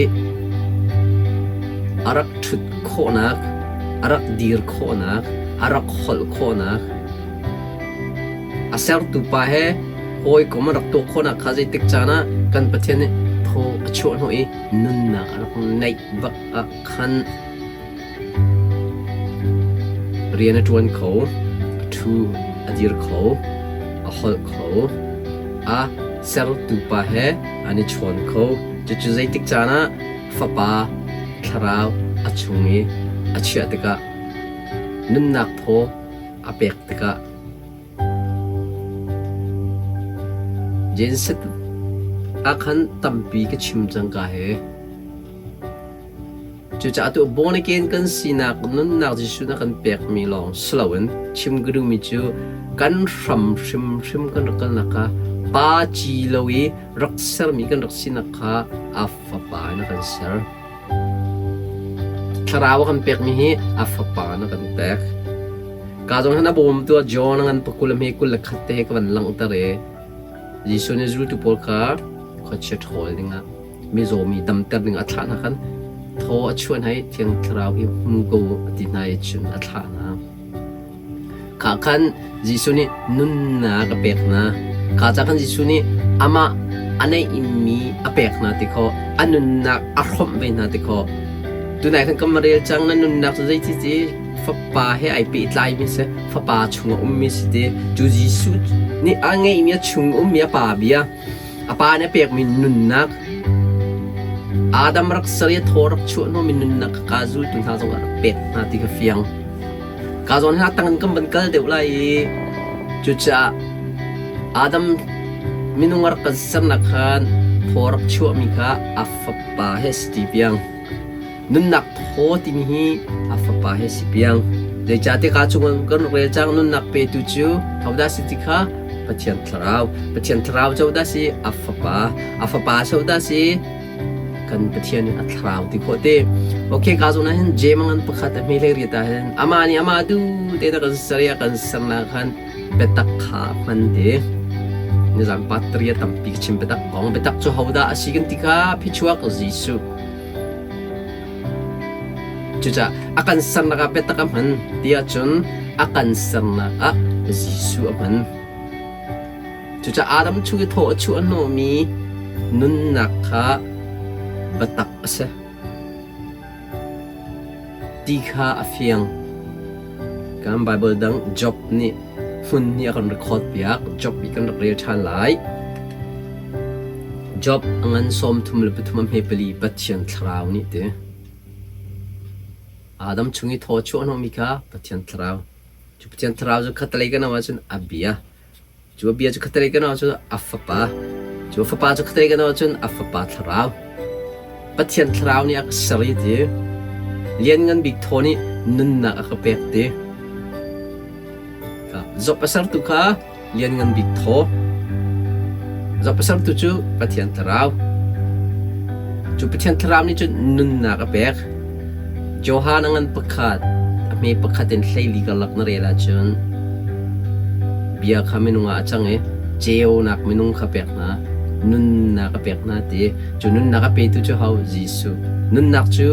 a rak ṭhut khawhnak, a rak dir khawhnak, a rak holh khawhnak, a sertu pa he hawikom a rak tuah khawhnak kha zeitik caan ah kan Pathian nih thaw a chuah hnawh i nunnak a rak neih bak ah khan Rian a ṭuan kho, a ṭhu, a dir kho, a holh kho, a sertu pa he an i chawn kho. Cucu zeitik caan ah Fapa Thlarau a chung i a chiah tikah nunnak thaw a pek tikah Genset ah khan tampi ka chim cang ka he. Cucaah tu born again kan sinak nunnak Jesuh na kan pekmi lawng si loin chim ka duhmi cu kan hram hrimhrim kan rak kalnak kha pa ci lo i rak sermi kan rak sinak kha a fapa in a kan ser. Thlarau a kan pekmi hi a fapa in a kan pek. Ka zong hin a bawmtu ah John a ngan pakul a hme 21 te he ka van langhter i Jesuh nih zultu pawl kha khuachia ṭhawl dingah mizaw mi damter ding a thlah hna khan thaw a chuah hna i Thiang Thlarau hi hmu ko u a ti hna i cun a thlah hna. Kha khan Jesuh nih nunnak a pek hna. Kha ca khan Jesuh nih amah a neihmi a pek hna ti kho, a nunnak a hrawmh ve hna ti kho. Tunai khan kan rel cang na nunnak cu zeiti ti fapa he ai pehtlaimi si, fapa chung a ummi si ti. Cu Jesuh nih a ngeihmi a chung ummi a pa bia A pa nih a pekmi nunnak Adam rak ser i a thaw rak chuah hnawhmi nunnak kha kaa zultu hna zong a rak pek hna ti kha fiang. Ka zawn hna tang in kan van kal deuh lai i cucaah Adam minung a rak kan sernak khan thaw rak chuahmi kha a fapa he si ti piang. Nunnak thaw timi hi a fapa he si piang. Zeicahtiah ka chung kan rak rel cang nunnak petu cu hodah si ti kha Pathian Thlarau. Pathian Thlarau cu hodah si? A fapa. A fapa cu hodah si? Kan Pathian a thlarau ti khawh te. Okay, ka zawn ah hin Jem ngan pakhat a hme hlei riat ah hin amah nih amah du te na kan ser i a kan sernak khan biatak kha hman te. Nizan patria tampi chim biatak kong biatak cu hodah a si kan ti kha phichuak Jesuh. Cucaah a kan sernak ah biatak a hman ti ahcun a kan sernak ah Jesuh a hman. Cucaah Adam chung i thaw a chuah hnawhmi nunnak kha biatak a si ti kha a fiang. Kan Baibal dang Job nih hmun nih a kan record piak. Job i kan rak rel ṭhan lai. Job a ngan 33 a hme pali Pathian thlarau nih ti. Adam chung i thaw chuah hnawhmi kha Pathian thlarau. Cu Pathian thlarau cu khatlei kan auh ahcun a bia. Cu a bia cu khatlei kan auh ahcun a fapa. Cu a fapa cu khatlei kan auh ahcun a fapa thlarau. Pathian thlarau nih a ka ser i ti. Lianngan bik thaw nih nunnak a ka pek ti. Job a sertu kha Lianngan Bik thaw. Job a sertu cu Pathian thlarau. Cu Pathian thlarau nih cun nunnak a pek. Johan a ngan pakhat, a hme pakhat in 14 karlak na rel ahcun bia kha minung ah a cang i ceunak minung kha pek hna, nunnak a pek hna ti. Cu nunnak a petu cu ho? Jesuh. Nunnak cu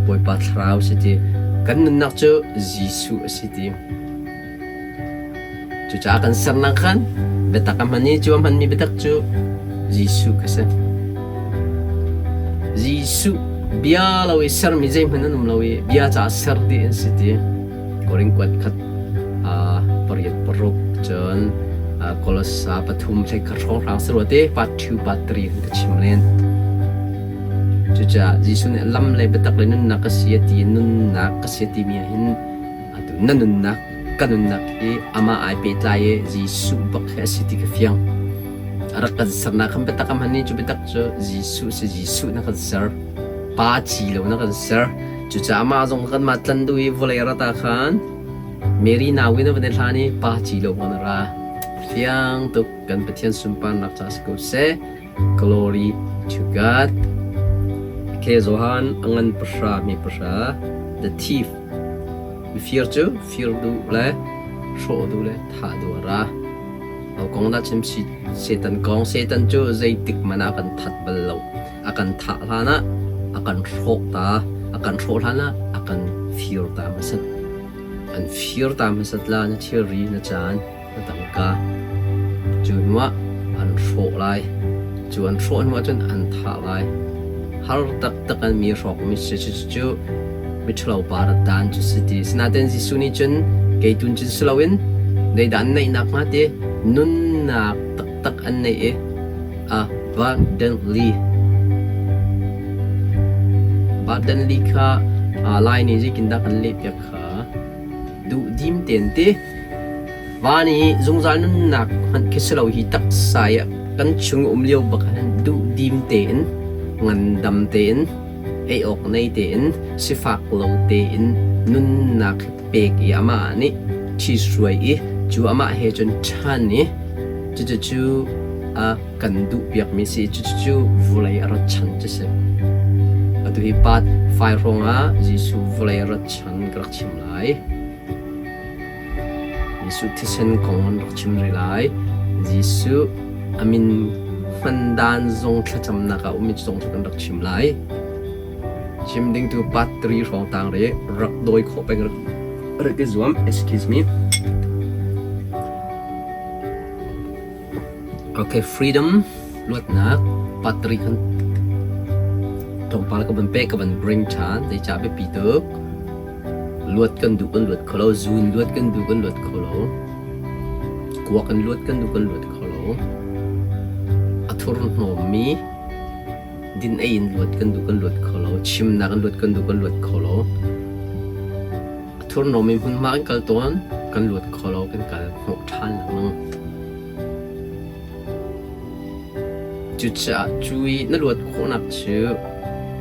Bawipa thlarau si ti. Kan nunnak cu Jesuh a si ti. Cucaah kan sernak khan biatak a hman i cu a hmanmi biatak cu Jesuh kha si. Jesuh bia lo i sermi zeihmanh an um lo i bia caah ser dih an si ti. Korin kuat khat pariat paruk cun Kolosa pathum hlei khat hrawnghrang si rua te part 2 part 3 kan ka chim len. Cucaah Jesuh nih lam le biatak le nunnak ka si a ti nunnak ka si a timi ah hin Atu na nunnak, ka nunnak hi amah ai pehtlai i Jesuh bak hi a si ti ka fiang. A rak kan sernak khan biatak a hman i cu biatak cu Jesuh si Jesuh na kan ser. Pa ci lo na kan ser. Cucaah amah zong kanmah tlan duh i vawlei rat ah khan Mary nau in a van i hlan i pa ci lo kan ra. Fiang tuk kan Pathian sunparnak ca si ko seh. Glory to God. Okay, Johan a ngan pahra mi pahra the thief Mifir cu fir duh le hrawh duh le thah duh a ra. Ho kong dah chim si Satan kong Satan cu zeitik hmanh ah a kan that bal lo. A kan thah hlan ah a kan hrawk ta, a kan hrawh hlan ah a kan fir ta hmasat. An fir ta hmasat la na thilri, na caan, na tangka. Cu hnuah an hrawh lai. Cu an hrawh hnuah cun an thah lai. Har taktak an mi hrawkmi si cu miṭhalo pa rat dan cu si ti. Sinain Jesuh nih cun kei tun cun si loin zeidah an neih nakhnga ti nunnak taktak an neih i abundantly abundantly kha Lai nih zeitindah kan lehpiak kha duhdim tein ti. Va nih zungzal nunnak hmanh khi si lo hi taksa i kan chung um lio bak ah hin duhdim tein ngandam tein ei awk nei tein sifak lo tein nunnak hi pek i amah nih ṭhihruai i cu amah he cun ṭhan i cucu a kan duhpiakmi si cucu vulei a rat chan cu si. Atu hi part 5 hrawng ah Jesuh vulei a rat chan ka rak chim lai. Jesuh thisen kong an rak chim rih lai. Jesuh a min hman dan zong thlacamnak ah um i zong cu kan rak chim lai. Chim ding tu part 3 hrawng tang ri rak dawi khawh peng rak rak i zuam. Excuse me. Okay, freedom luatnak part 3 kan tlawmpal ka van pek ka van bring ṭhan zeicah biapi tuk. Luat kan duh kan luat kho lo, zun luat kan duh kan luat kho lo, kuak in luat kan duh kan luat kho lo. A thurhnawmmi din ei in luat kan duh kan luat kho lo, chimnak in luat kan duh kan luat kho lo. A thurhnawmmi hmunhma kan kal tawn, kan luat kho lo, kan kal hnawh ṭhan lengmang. Cucaah cu i na luat khawhnak cu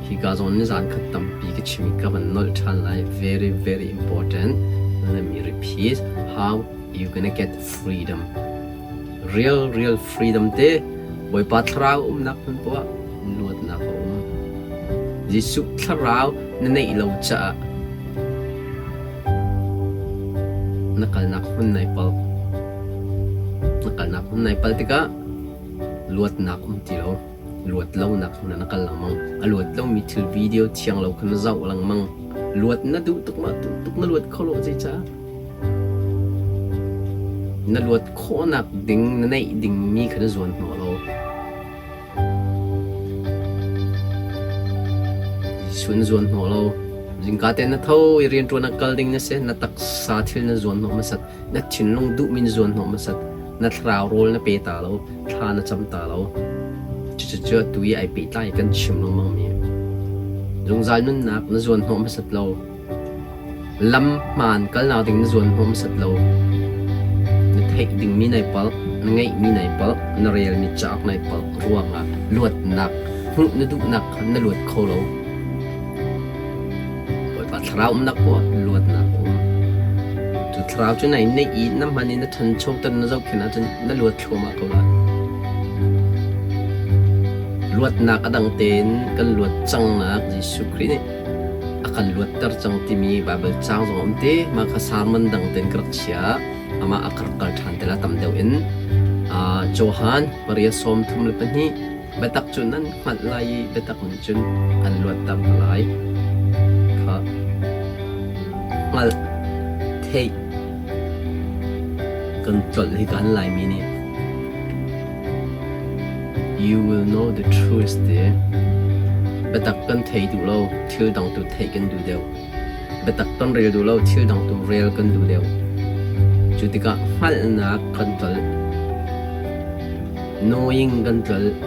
hika zawn nizaan khat tampi ka chim i ka van nolh ṭhan lai. Very very important. Let me repeat how you gonna get freedom. Real real freedom te Bawipa thlarau umnak hmun poah luatnak a um. Jesuh thlarau na neih lo caah na kalnak hmun nai palh. Na kalnak hmun nai pal tikah luatnak um ti lo. Luat lonak hmun ah na kal lengmang. A luat lomi thil video thiang lo kha na zoh lengmang. Luat na duh tuk ma duh tuk na luat kho lo zeicah? Na luat khawhnak ding na neih dingmi kha na zuan hnawh lo. Jesuh na zuan hnawh lo. Zingka te na tho i rianṭuan ah kal ding na si. Na taksa thil na zuan hnawh hmasat. Na thinlung duhmi na zuan hnawh hmasat. Na thlarau rawl na pe ta lo. Thla na cam ta lo. Cucu atu i ai pehtlai kan chim lengmangmi. Zungzal nunnak na zuan hnawh hmasat lo. Lam hmaan kalnak ding na zuan hnawm set lo. Na theih dingmi nai palh, na ngeihmi nai palh, na relmi cauk nai palh ruangah luatnak hmuh na duhnak kha na luat kho lo. Bawipa thlarau umnak poah luatnak a um. Cu thlarau cu nai neih i na hman i na ṭhanchoter na zohkhenh ahcun na luat thluahmah ko lai. Luatnak a dang tein kan luat cangnak Jesuh Khrih nih a kan luatter cang timi Baibal caang zong a um te. Mah kha sermon dang tein ka rak chia. Amah a ka rak kal ṭhan te la tam deuh in. Johan pariat 32 biatak cu nan hngalh lai i biatak nih cun an luatter hna lai. Kha hngalh theih kan tlolh hi kan Laimi nih You will know the truth ti. Biatak kan thei duh lo, thil dang tu theih kan duh deuh. Biatak kan rel duh lo, thil dang tu rel kan duh deuh. Cu tikah hngalhnak kan tlolh. Knowing kan tlolh.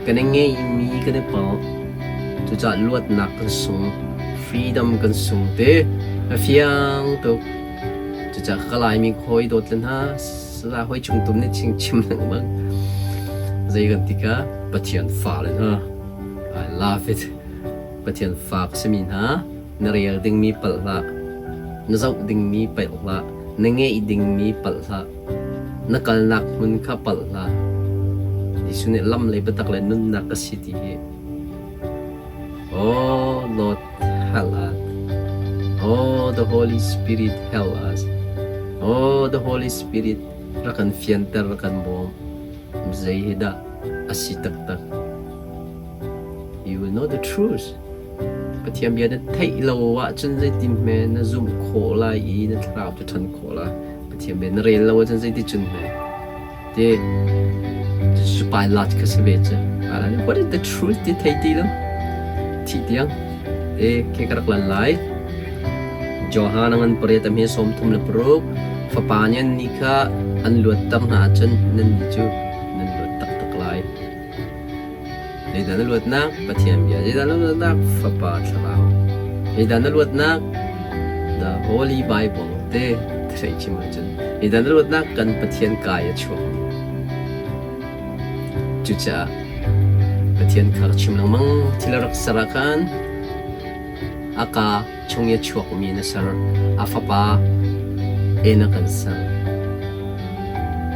Kan i ngeihmi kan i palh. Cucaah luatnak kan sung. Freedom kan sung ti. A fiang tuk. Cucaah ka Laimi hawi dawt le hna, Sala hoi chung tum nih ching chim lengmang. Zei kan tika Pathian fa le hna. I love it. Pathian fa ka simi hna na rel dingmi palh hlah. Na zoh dingmi palh hlah. Na ngeih dingmi palh hlah. Na kalnak hmun kha palh hlah. Jesuh nih lam le biatak le nunnak ka si ti hi. Oh Lord, help us. Oh, the Holy Spirit, help us. Oh, the Holy Spirit. Rak kan fianter, rak kan bawm. Zei hi dah a si taktak? You will know the truth. Pathian bia na theih lo ahcun zeitin hme na zumh khawh lai i na thlarau cu ṭhan khawh lai. Pathian bia na rel lo ahcun zeiticun hme? Ti cu Pilate kha si ve cu. Pilate nih what is the truth ti thei ti lo. Thih tiang. Te khi ka rak lan lai. Johan a ngan pariat a hme 36 fapa nih an nih kha an luatter hna ahcun nannih cu nan luat taktak lai. Zeidah na luatnak? Pathian bia. Zeidah na luatnak? Fapa Thlarau. Zeidah na luatnak? The Holy Bible te theih chim ahcun. Zeidah na luatnak? Kan Pathian kai a chuak. Cucaah Pathian kha chim lengmang thil a rak ser ah khan a ka chung i a chuakmi na ser. A fapa in a kan ser.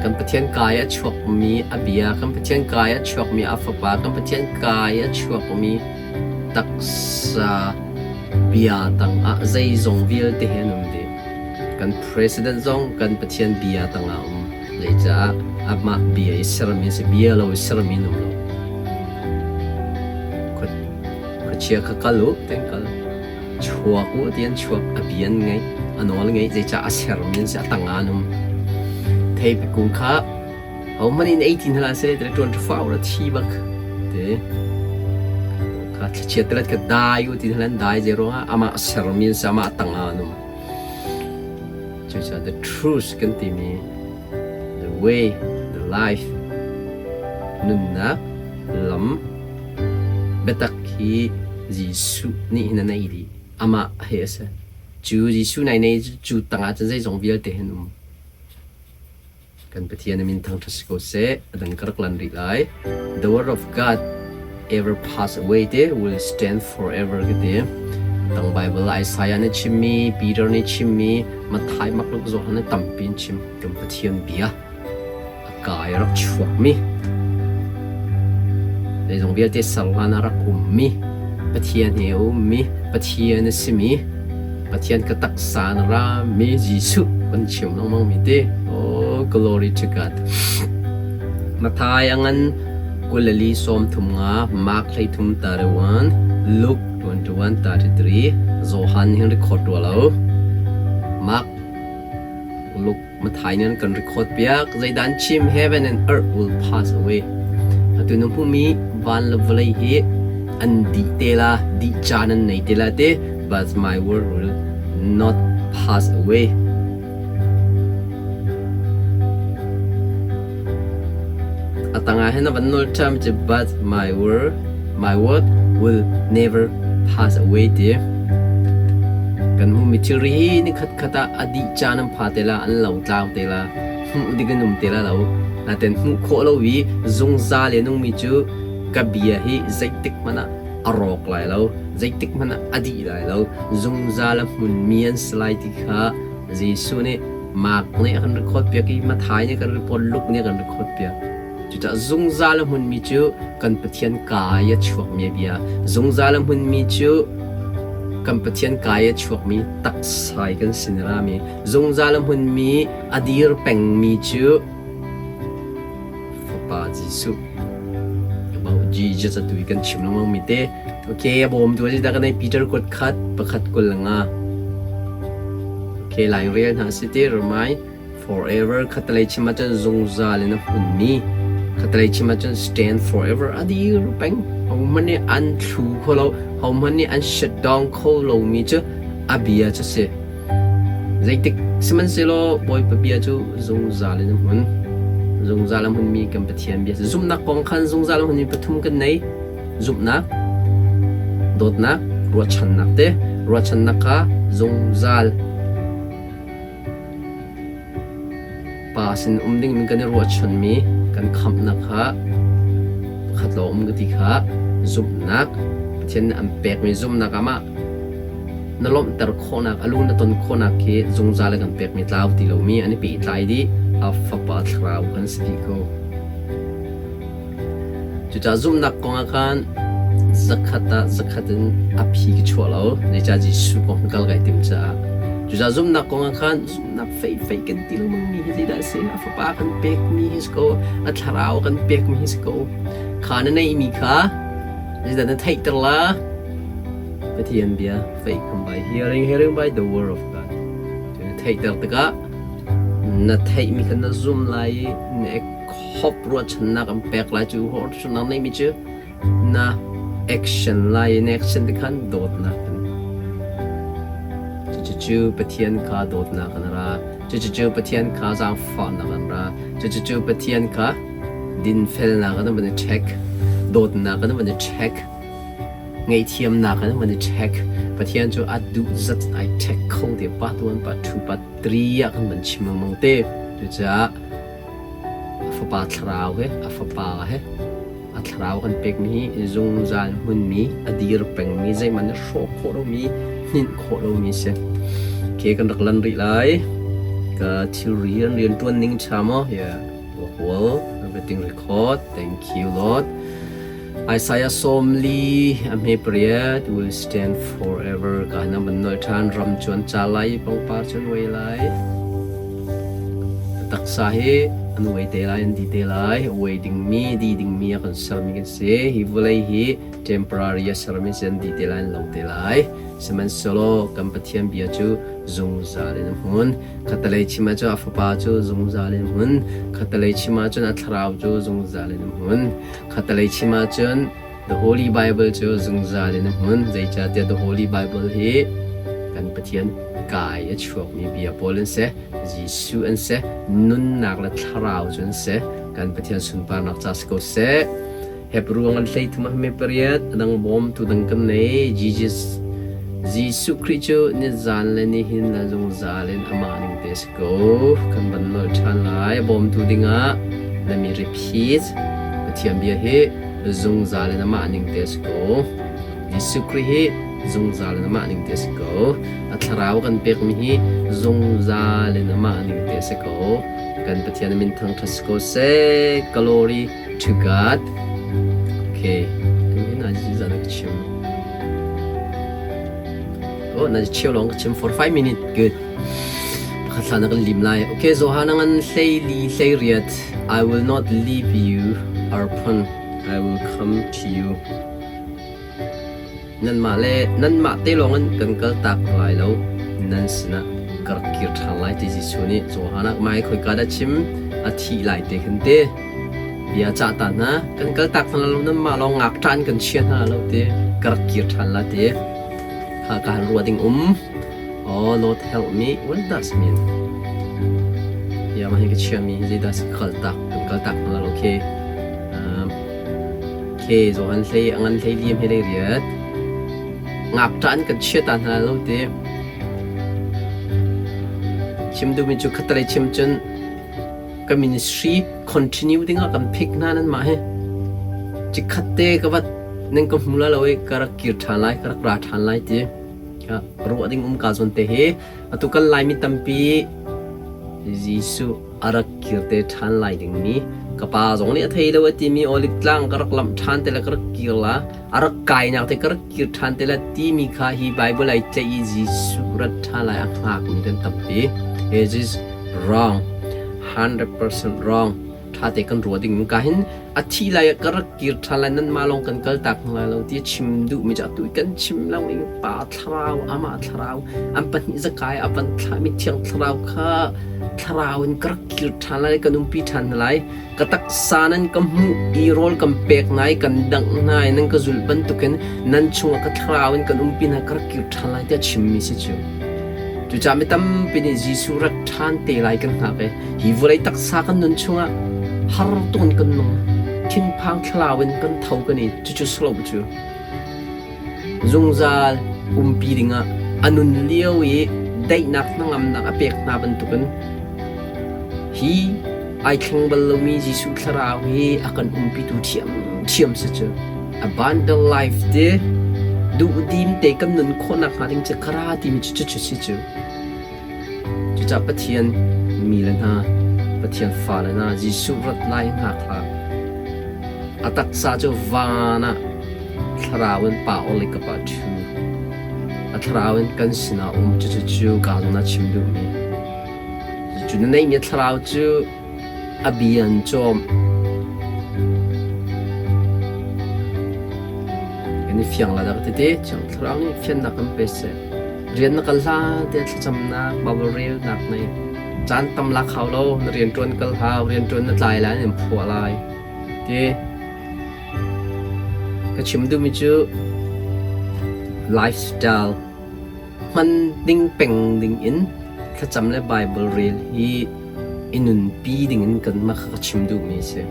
Kan Pathian kai a chuakmi a bia, kan Pathian kai a chuakmi a fapa, kan Pathian kai a chuakmi taksa bia tangah zeizong vialte he an um dih. Kan president zong kan Pathian bia tangah a um. Zeicah amah bia i sermi a si, bia lo i sermi an um lo. Khuachia kha kal u ti an kal. Chuak u ti an chuak. A bia an ngaih. A nawl an ngaih. Zeicah a sermi an si. A tang ah an um. Theipi kung kha hohmanh in ei ti hna hlah seh ti ṭuan ṭha ra thi bak ti. Kha thlachiat telet kha dai u ti hna an dai zei ruangah amah sermi an si. Amah tang ah an um. Cucaah the truth kan timi the way, the life, nunnak lam Biatak hi Jesuh nih hin a neih dih. Amah he a si. Cu Jesuh nai nei cu tangah cun zeizong vialte hin um. Kan Pathian a min thangṭhat si ko seh. A dang ka rak lan rih lai. The word of God ever pass away te will stand forever ka ti. Tang Bible Isaiah nih chimmi, Peter nih chimmi, Matthai, Mark, Luke, Johan nih tampi in chim. Kan Pathian bia. A kaa i a rak chuakmi, zeizong vialte ser hlan ah rak ummi, Pathian he a ummi, Pathian a simi, Pathian ka taksa in a rami Jesuh kan chim lengmangmi ti. Oh, glory to God. Matthai a ngan 24 35, Mark 13 31, Luke 21 33, Johan hin record rua lo. Mark, Luke Mathai nih an kan record piak. Zeidah an chim? Heaven and earth will pass away. Atu na hmuhmi van le vawlei hi an dih te la, dih caan an nei te la te, but my word will not pass away. A tangah hin a van nawl ṭham cu but my word my word will never pass away ti. Kan hmuhmi thilri hi nikhat khat ah a dih caan an pha te la, an lo tlau te la, hmuh ding an um te la lo. Naten hmuh khawh lo i zungzal i a nungmi cu ka bia hi zeitik hmanh ah a rawk lai lo, zeitik hmanh ah a dih lai lo, zungzal a hmunmi an si lai ti kha Jesuh nih Mark nih a kan record piak i Matthai nih a kan report, Luke nih a kan record piak. Cucaah zungzal a hmunmi cu kan Pathian kaa i a chuakmi a bia. Zungzal a hmunmi cu kan Pathian kaa i a chuakmi taksa i kan sin a rami. Zungzal a hmunmi a dir pengmi cu Fapa Jesuh. About Jesus atu i kan chim lengmangmi te. Okay, a bawmtu a si dah kan ei Peter kuat khat pakhat 25. Okay, lain rel hna si ti ramai forever khatalei chim ahcun zungzal in a hmunmi khatalei chim ahcun stand forever a dir peng hohmanh nih an thlu kho lo hohmanh nih an shut down kho lomi cu a bia cu si Zeitik sihmanhsehlaw Bawipa bia cu zungzal in a hmun. Zungzal a hmunmi kan Pathian bia. Zumhnak kong khan zungzal a hmunmi pathum kan nei. Zumhnak, dawtnak, ruahchannak te. Ruahchannak kha zungzal Pa sin um ding kan i ruahchanmi kan khamhnak kha pakhat lawng um ka ti kha zumhnak Pathian nih an pekmi zumhnak ah mah na lawmhter khawhnak a lu na ton khawhnak khi zungzal a kan pekmi tlau ti lomi an i pehtlai dih a fapa thlarau kan si dih ko. Cucaah zumhnak kong ah khan zakhat ah zakhat in a phi ka chuah lo. Zeicah Jesuh kong kal kai tim caah. Cucaah zumhnak kong ah khan zumhnak feifei kan ti lengmangmi hi zeidah a si? A fapa kan pekmi hi si ko, a thlarau kan pekmi hi si ko. Kha na neihmi kha zeidah na theihter la? Pathian bia faith come by hearing, hearing by the word of God. Cu na theihter tikah na theihmi kha na zum lai i na hop ruahchannak an pek lai cu ruahchannak neihmi cu na action lai i na action ti khan dawtnak in cucu Pathian kha dawtnak an ra cucu Pathian kha zaangfahnak an ra cucu Pathian kha dinfelnak an van i check dawtnak an van i check ngaihthiamnak an van i check Pathian cu a duh zat ai check kho te part 1 part 2 part 3 ah kan van chim lengmang te cucaah a fapa thlarau he a fapa he A thlarau kan pekmi hi zungzal hmunmi, a dir pengmi, zeihmanh nih hrawh khawh lomi, hninh khawh lomi a si. Okay, kan rak lan rih lai. Ka thilri an rianṭuan ning ṭha maw? Yeah, work well, everything record. Thank you, Lord. Isaiah sawmli a hme pariat will stand forever. Ka na ban nol ṭhan ram cu an ca lai i pangpar cu an uai lai. Taksa hi an uai te lai, an di te lai. Uai dingmi, di dingmi a kan sermi kan si. Hi vawlei hi temporary a sermi si an di te lai, an lo te lai. Sihmanhsehlaw kan Pathian bia cu zungzal in a hmun. Khatalei chim ahcun a fapa cu zungzal in a hmun. Khatalei chim ahcun a thlarau cu zungzal in a hmun. Khatalei chim ahcun The Holy Bible cu zungzal in a hmun. Zeicahtiah The Holy Bible hi kan Pathian kai a chuakmi bia pawl an si, Jesuh an si, nunnak le thlarau cu an si. Kan Pathian sunparnak ca si ko seh. Hebrew an 13 ah pariat a dang bawmtu dang kan nei. Jesus Jesuh Khrih cu nizan le nihin le zungzal in amah ning te si ko. Kan van nolh ṭhan lai. Bawmtu dingah na mi repeat. Pathian bia hi zungzal in amah ning te a si ko. Jesuh Khrih hi zungzal in amah ning te a si ko. A thlarau kan pekmi hi zungzal in amah ning te a si ko. Kan Pathian min thangṭhat si ko seh. Glory to God. Okay. Tu hi na zan ka chim. Oh, na cheu lawng ka chim for 5 minutes. Good. Pakhat hlan kan lim lai. Okay, Johan ngan hlei li hlei riat. I will not leave you orphan. I will come to you. Nanmah le nanmah te lawng in kan kal tak lai lo. Nan sinah ka rak kir ṭhan lai ti Jesuh nih Johan ah mai khoika dah chim a thih lai te khin te. Bia cah ta hna kan kal tak hna lo nanmah lawng ngakṭah in kan chia hna lo ti ka rak kir ṭhan la ti. Kha ka han ruah ding um. Oh Lord help me. What does mean? Ya mah hi ka chiami hi zeidah si kal tak kan kal tak hna lo okay. Um, okay Johan hlei a ngan hlei liam he lei riat. Ngakṭah an kan chia ta hna lo ti. Chim duhmi cu khatalei chim cun ka ministry continue dingah kan pick hna nan mah hi. Cikhat te ka vat nan ka hmu la lo i ka rak kir ṭhan lai ka rak ra ṭhan lai ti. Ruah ding um ka zawn te hi atu kan Laimi tampi Jesuh a rak kir te ṭhan lai dingmi ka pa zong nih a thei lo a timi Olive tlang ka rak lamh ṭhan te le ka rak kir la a rak kainak te ka rak kir ṭhan te la timi kha hi Bible ai tlaih i Jesuh rat ṭhan lai a hngakmi kan tampi. It is wrong. 100% wrong. Ṭha te kan ruah ding ka hin a thi lai ah ka rak kir ṭhan lai nanmah lawng kan kal tak hna lai lo ti a chim duhmi cu atu i kan chim lo in pa thlarau amah thlarau an pahnih zakai a van thlahmi thiang thlarau kha thlarau in ka rak kir ṭhan lai kan umpi ṭhan hna lai ka taksa nan ka hmuh i rawl kan pek hna i kan dangh hna i nan ka zulh bantukin nan chungah ka thlarau in kan umpi hna ka rak kir ṭhan lai tiah chimmi si cu cucaah mi tampi nih Jesuh rat ṭhan te lai kan hngak i Hi vawlei taksa kan nun chungah har tuk in kan nung. Thinphang thlarau in kan tho kan i cucu silo cu. Zungzal umpi dingah a nun lio i daihnak hnangamnak a pek hna bantukin hi ai thleng bal lomi Jesuh thlarau hi a kan umpitu ṭhiamṭhiam si cu. Abundant life te duhdim te kan nun khawhnak hnga ding cu ka ra timi cu cucu si cu. Cucaah Pathian mi le hna, Pathian fale hna, Jesuh rat lai hngak hlah. A taksa cu van ah thlarau in pa or le kapa ṭhu. thlarau in kan sinah um. Cucu cu ka zong na chim duhmi. Cucu na neihmi thlarau cu a bia an cawm. Kan i fiang la dah ka ti te. Thiang Thlarau nih fiannak kan pe seh. Rian na kal hlan te thlacamnak, Bible relnak nei. Caan tam lak hau lo, na rianṭuan kal hau, rianṭuan na tlai lai, nan phuah lai. Ti. Ka chim duhmi cu lifestyle hman ding peng ding in thlacam le Bible rel hi i nunpi ding in kanmah kha ka chim duhmi a si.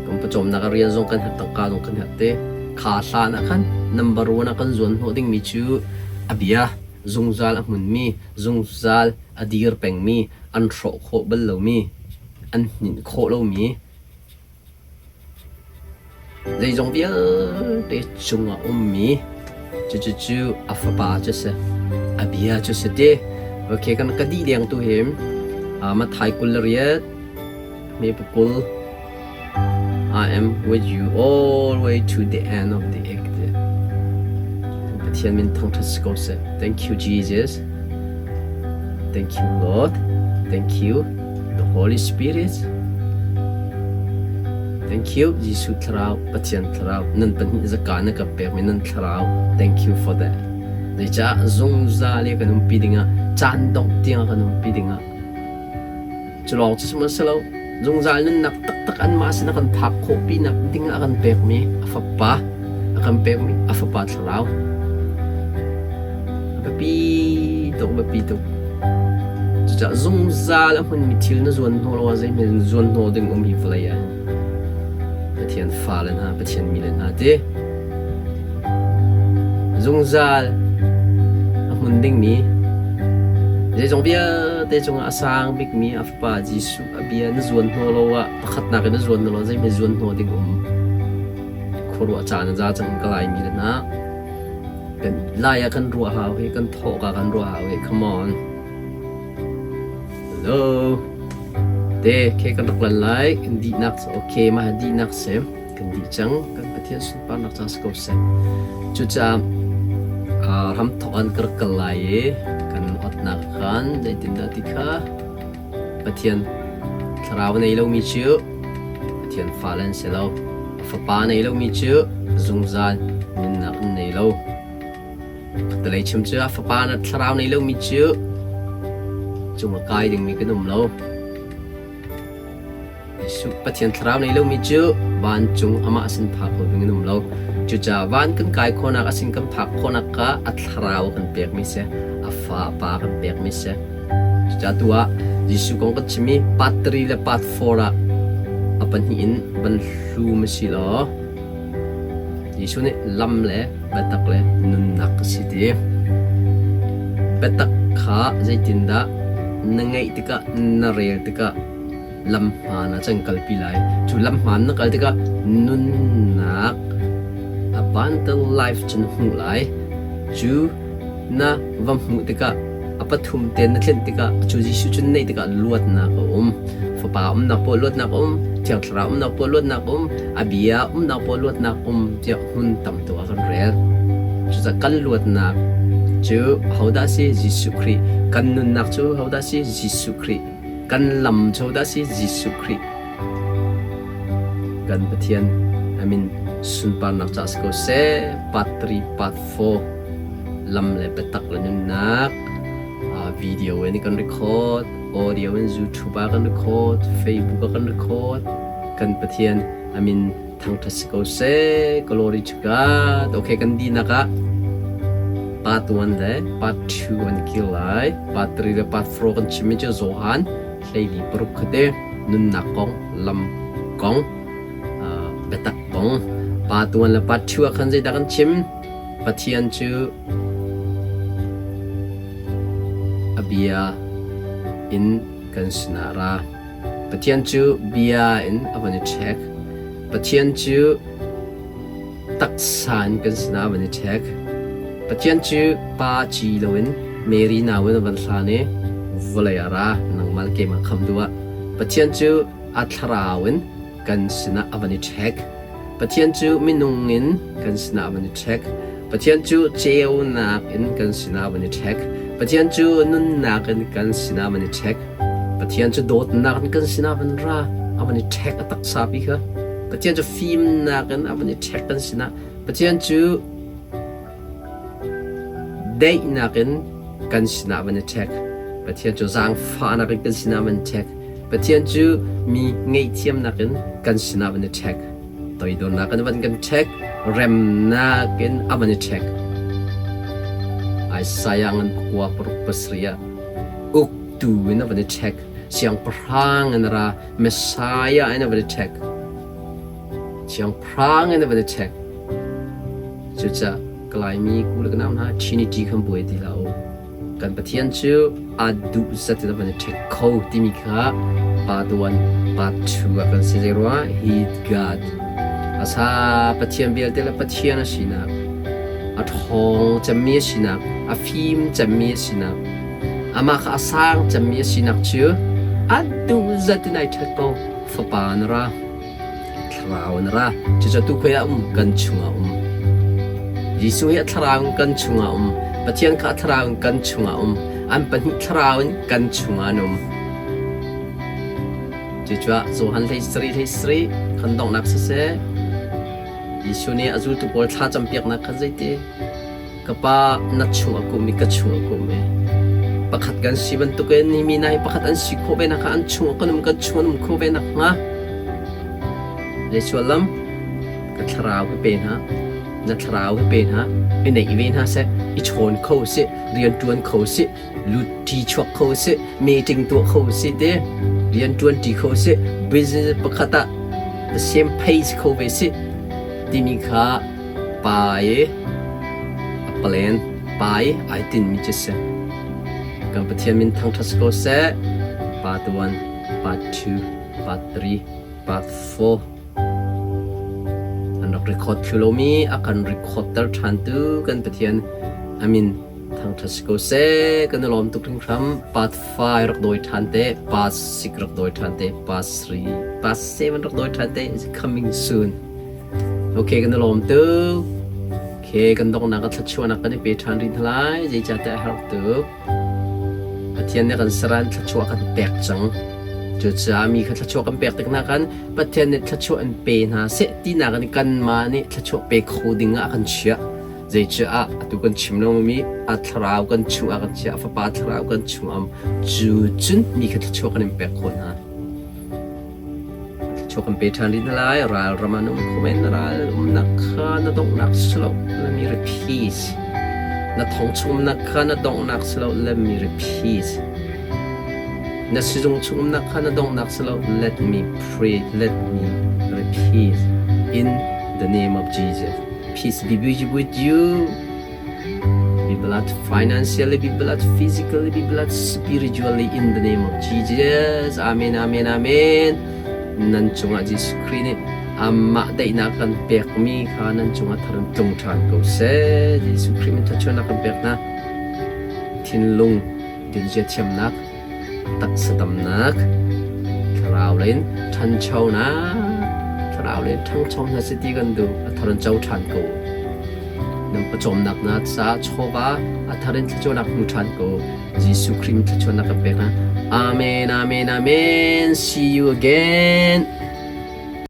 Kan pawcawmnak ah rian zong kan herh, tangka zong kan herh te. Kha hlan ah khan number one ah kan zuan hnawh dingmi cu a bia zungzal a hmunmi, zungzal a dir pengmi, an hrawh khawh bal lomi, an hninh khawh lomi, Zeizong vialte cungah ummi cucu a fapa cu a si, a bia cu a si ti. Okay, kan ka dih deng tu hi Matthai 28 hme pakul I am with you all the way to the end of the age. Pathian min thangṭhat si ko seh. Thank you Jesus. Thank you Lord. Thank you the Holy Spirit. Thank you Jesuh thlarau, Pathian thlarau, nan pahnih zaka na ka pekmi nan thlarau. Thank you for that. Zeicah zungzal i kan umpi dingah, caan dongh tiang kan umpi dingah. Cu lawng cu sihmanhsehlaw zungzal nunnak taktak anmah sin a kan phak khawh pinak dingah a kan pekmi a fapa, a kan pekmi a fapa thlarau. A biapi tuk, biapi tuk. Cucaah zungzal a hmunmi thil na zuan hnawh lo ah zeihmanh zuan hnawh ding um hi vawlei ah hin. Pathian fale hna, Pathian mi le hna ti. Zungzal a hmun dingmi zeizong vialte cungah a sang bikmi a fapa Jesuh a bia na zuan hnawh lo ah pakhatnak in na zuan hnawh lo zeihmanh zuan hnawh ding um. Khuaruah caan a za cang ka Laimi le hna. Kan lai ah kan ruah hau hi, kan thawhka kan ruah hau hi, come on. Hello. Te, ke kan rak lan lai, kan dihnak okay, mah dihnak si. Kan dih cang, kan Pathian sunparnak ca si ko seh. Cucaah ram thawk an ka rak kal lai i kan otnak khan zeitindah ti kha Pathian thlarau nei lomi cu Pathian fale an si lo. A fapa nei lomi cu zungzal nunnak an nei lo. Khatalei chim cu a fapa na thlarau nei lomi cu cung a kai dingmi kan um lo. Jesuh Pathian thlarau nei lomi cu vancung amah sin phak kho ding an um lo. Cucaah van kan kai khawhnak a sin kan phak khawhnak kha a thlarau kan pekmi si, a fa pa kan pekmi si. Cucaah tu ah Jesuh kong kan chim i part 3 le part 4 ah a pahnih in van hlum a si law Jesuh nih lam le biatak le nunnak a si ti. Biatak kha zeitindah na ngeih tikah na rel tikah lam hmaan ah cun kalpi lai. Cu lam hmaan na kal tikah nunnak abundant life cu na hmuh lai. Cu na va hmuh tikah a pathum te na tlinh tikah cu Jesuh cu na neih tikah luatnak a um. Fapa umnak paoh luatnak a um, Thiang Thlarau umnak paoh luatnak a um, a bia umnak paoh luatnak um tiah hmun tam tuk ah kan rel. Cucaah kan luatnak cu hodah si? Jesuh Khrih. Kan nunnak cu hodah si? Jesuh Khrih. Kan lam cu dah si Jesuh Khrih kan Pathian a min sunparnak ca si ko seh. Part 3, part 4 lam le biatak le nunnak video in kan record, audio in YouTube ah kan record, Facebook ah kan record. Kan Pathian a min thangṭhat si ko seh. Glory to God. Okay, kan dinak ah part 1 le part 2 an kir lai. Part 3 le part 4 kan chimmi cu Johan hleili paruk kha nunnak kong, lam kong, biatak kong. Part 1 le part 2 ah khan zeidah kan chim? Pathian cu a bia in kan sinah ra. Pathian cu bia in a van i ṭhek. Pathian cu taksa in kan sinah a van i ṭhek. Pathian cu pa ci loin Mary nau in a van hlan i vawlei ah ra, nangmah le keimah khamh duh ah. Pathian cu a thlarau in kan sinah a van i ṭhek. Pathian cu minung in kan sinah a van i ṭhek. Pathian cu ceunak in kan sinah a van i ṭhek. Pathian cu nunnak in kan sinah a van i ṭhek. Pathian cu dawtnak in kan sinah a van ra, a van i ṭhek a taksa pi kha. Pathian cu fimnak in a van i ṭhek kan sinah. Pathian cu daihnak in kan sinah van i ṭhek. Pathian cu zaangfahnak in kan sinah van i ṭhek. Pathian cu mi ngaihthiamnak in kan sinah van i ṭhek. Toidornak in a van kan ṭhek. Remnak in a van i ṭhek. Isaiah ngan pakua paruk pasarih ah uktu in a van i ṭhek. Siangpahrang in a ra. Messiah in a van i ṭhek. Siangpahrang in a van i ṭhek. Cucaah ka Laimi ku le ka nau hna Trinity khan buai ti hlah u. Kan Pathian cu aa duh zat in a van i ṭhek kho timi kha part 1, part 2 ah kan si. Zeiruangah He God. Asa Pathian vialte le Pathian a sinak, a ṭhawng cemmi a sinak, a fim cemmi a sinak, amah kha a sang cemmi a sinak cu a duh zat in ai ṭhek ko. Fapa na ra. Thlarau in a ra. Cucu tu khoi ah um? Kan chungah um. Jesuh hi a thlarau in kan chungah um. Pathian kha a thlarau in kan chungah um. An pahnih thlarau in kan chungah an um. Cucaah Johan hlei sarih hlei sarih kan donghnak siseh, Jesuh nih a zultu pawl thla campiaknak kha zeiti? Ka pa na chung a kum i ka chung a kum i pakhat kan si bantukin hi mi hna hi pakhat an si khawh ve nakhnga an chung kan um kan chung an um khawh ve nakhnga zei sullam ka thlarau hi pe hna na thlarau hi pe hna i neih ve hna seh i chawn kho sih rian ṭuan kho sih lut ṭi chuak kho sih meeting tuah kho sih te rian ṭuan ṭi kho sih business pakhat ah the same pace kho ve sih timi kha Pa i a palen pa i ai tinhmi cu a si. Kan Pathian min thangṭhat si ko seh. Part 1, Part 2, Part 3, Part 4 an rak record thlu lomi a kan record ter ṭhantu kan Pathian a min thangṭhat si ko seh. Kan i lawm tuk hringhran. Part 5 rak dawi ṭhan te, Part 6 rak dawi ṭhan te, Part 3, Part 7 rak dawi ṭhan te is coming soon. Ok, kan i lawm tuk. Ok, kan donghnak ah thluachuahnak kan i pe ṭhan rih hna lai. Zeicahtiah a herh tuk. Pathian nih kan saran thluachuah kan pek cang. Cucaah mi kha thluachuah kan pek tik hna khan Pathian nih thluachuah an pe hna seh tinak in kanmah nih thluachuah pe kho ding ah a kan chiah. Zeicah atu kan chim lengmangmi a thlarau kan chungah kan chiah, a fapa thlarau kan chungah um. Cu cun mi kha thluachuah kan in pek khawh hna. Thluachuah kan pe ṭhan rih hna lai. Ral ram ah na um kho men. Na ral umnak kha na donghnak si lo. Let me repeat. Na thong chung umnak kha na donghnak si lo. Let me repeat. Na sizung chung umnak kha na donghnak si lo. Let me pray. Let me repeat. In the name of Jesus. Peace be with you. Be blessed financially, be blessed physically, be blessed spiritually in the name of Jesus. Amen, amen, amen. Nan cungah Jesuh Khrih nih amah daihnak kan pekmi kha nan cungah thar in tlung ṭhan ko seh. Jesuh Khrih min thluachuahnak kan pek hna. Thinlung dinzia thiamnak taksa damnak, thlarau lei in ṭhanchonak, thlarau lei in ṭhangcho hna seh ti kan duh. A thar in co ṭhan ko. Nan pawcawmnak na caah chawva a thar in thluachuahnak hmu ṭhan ko. Jesuh Khrih min thluachuahnak kan pek hna. Amen, amen, amen. See you again.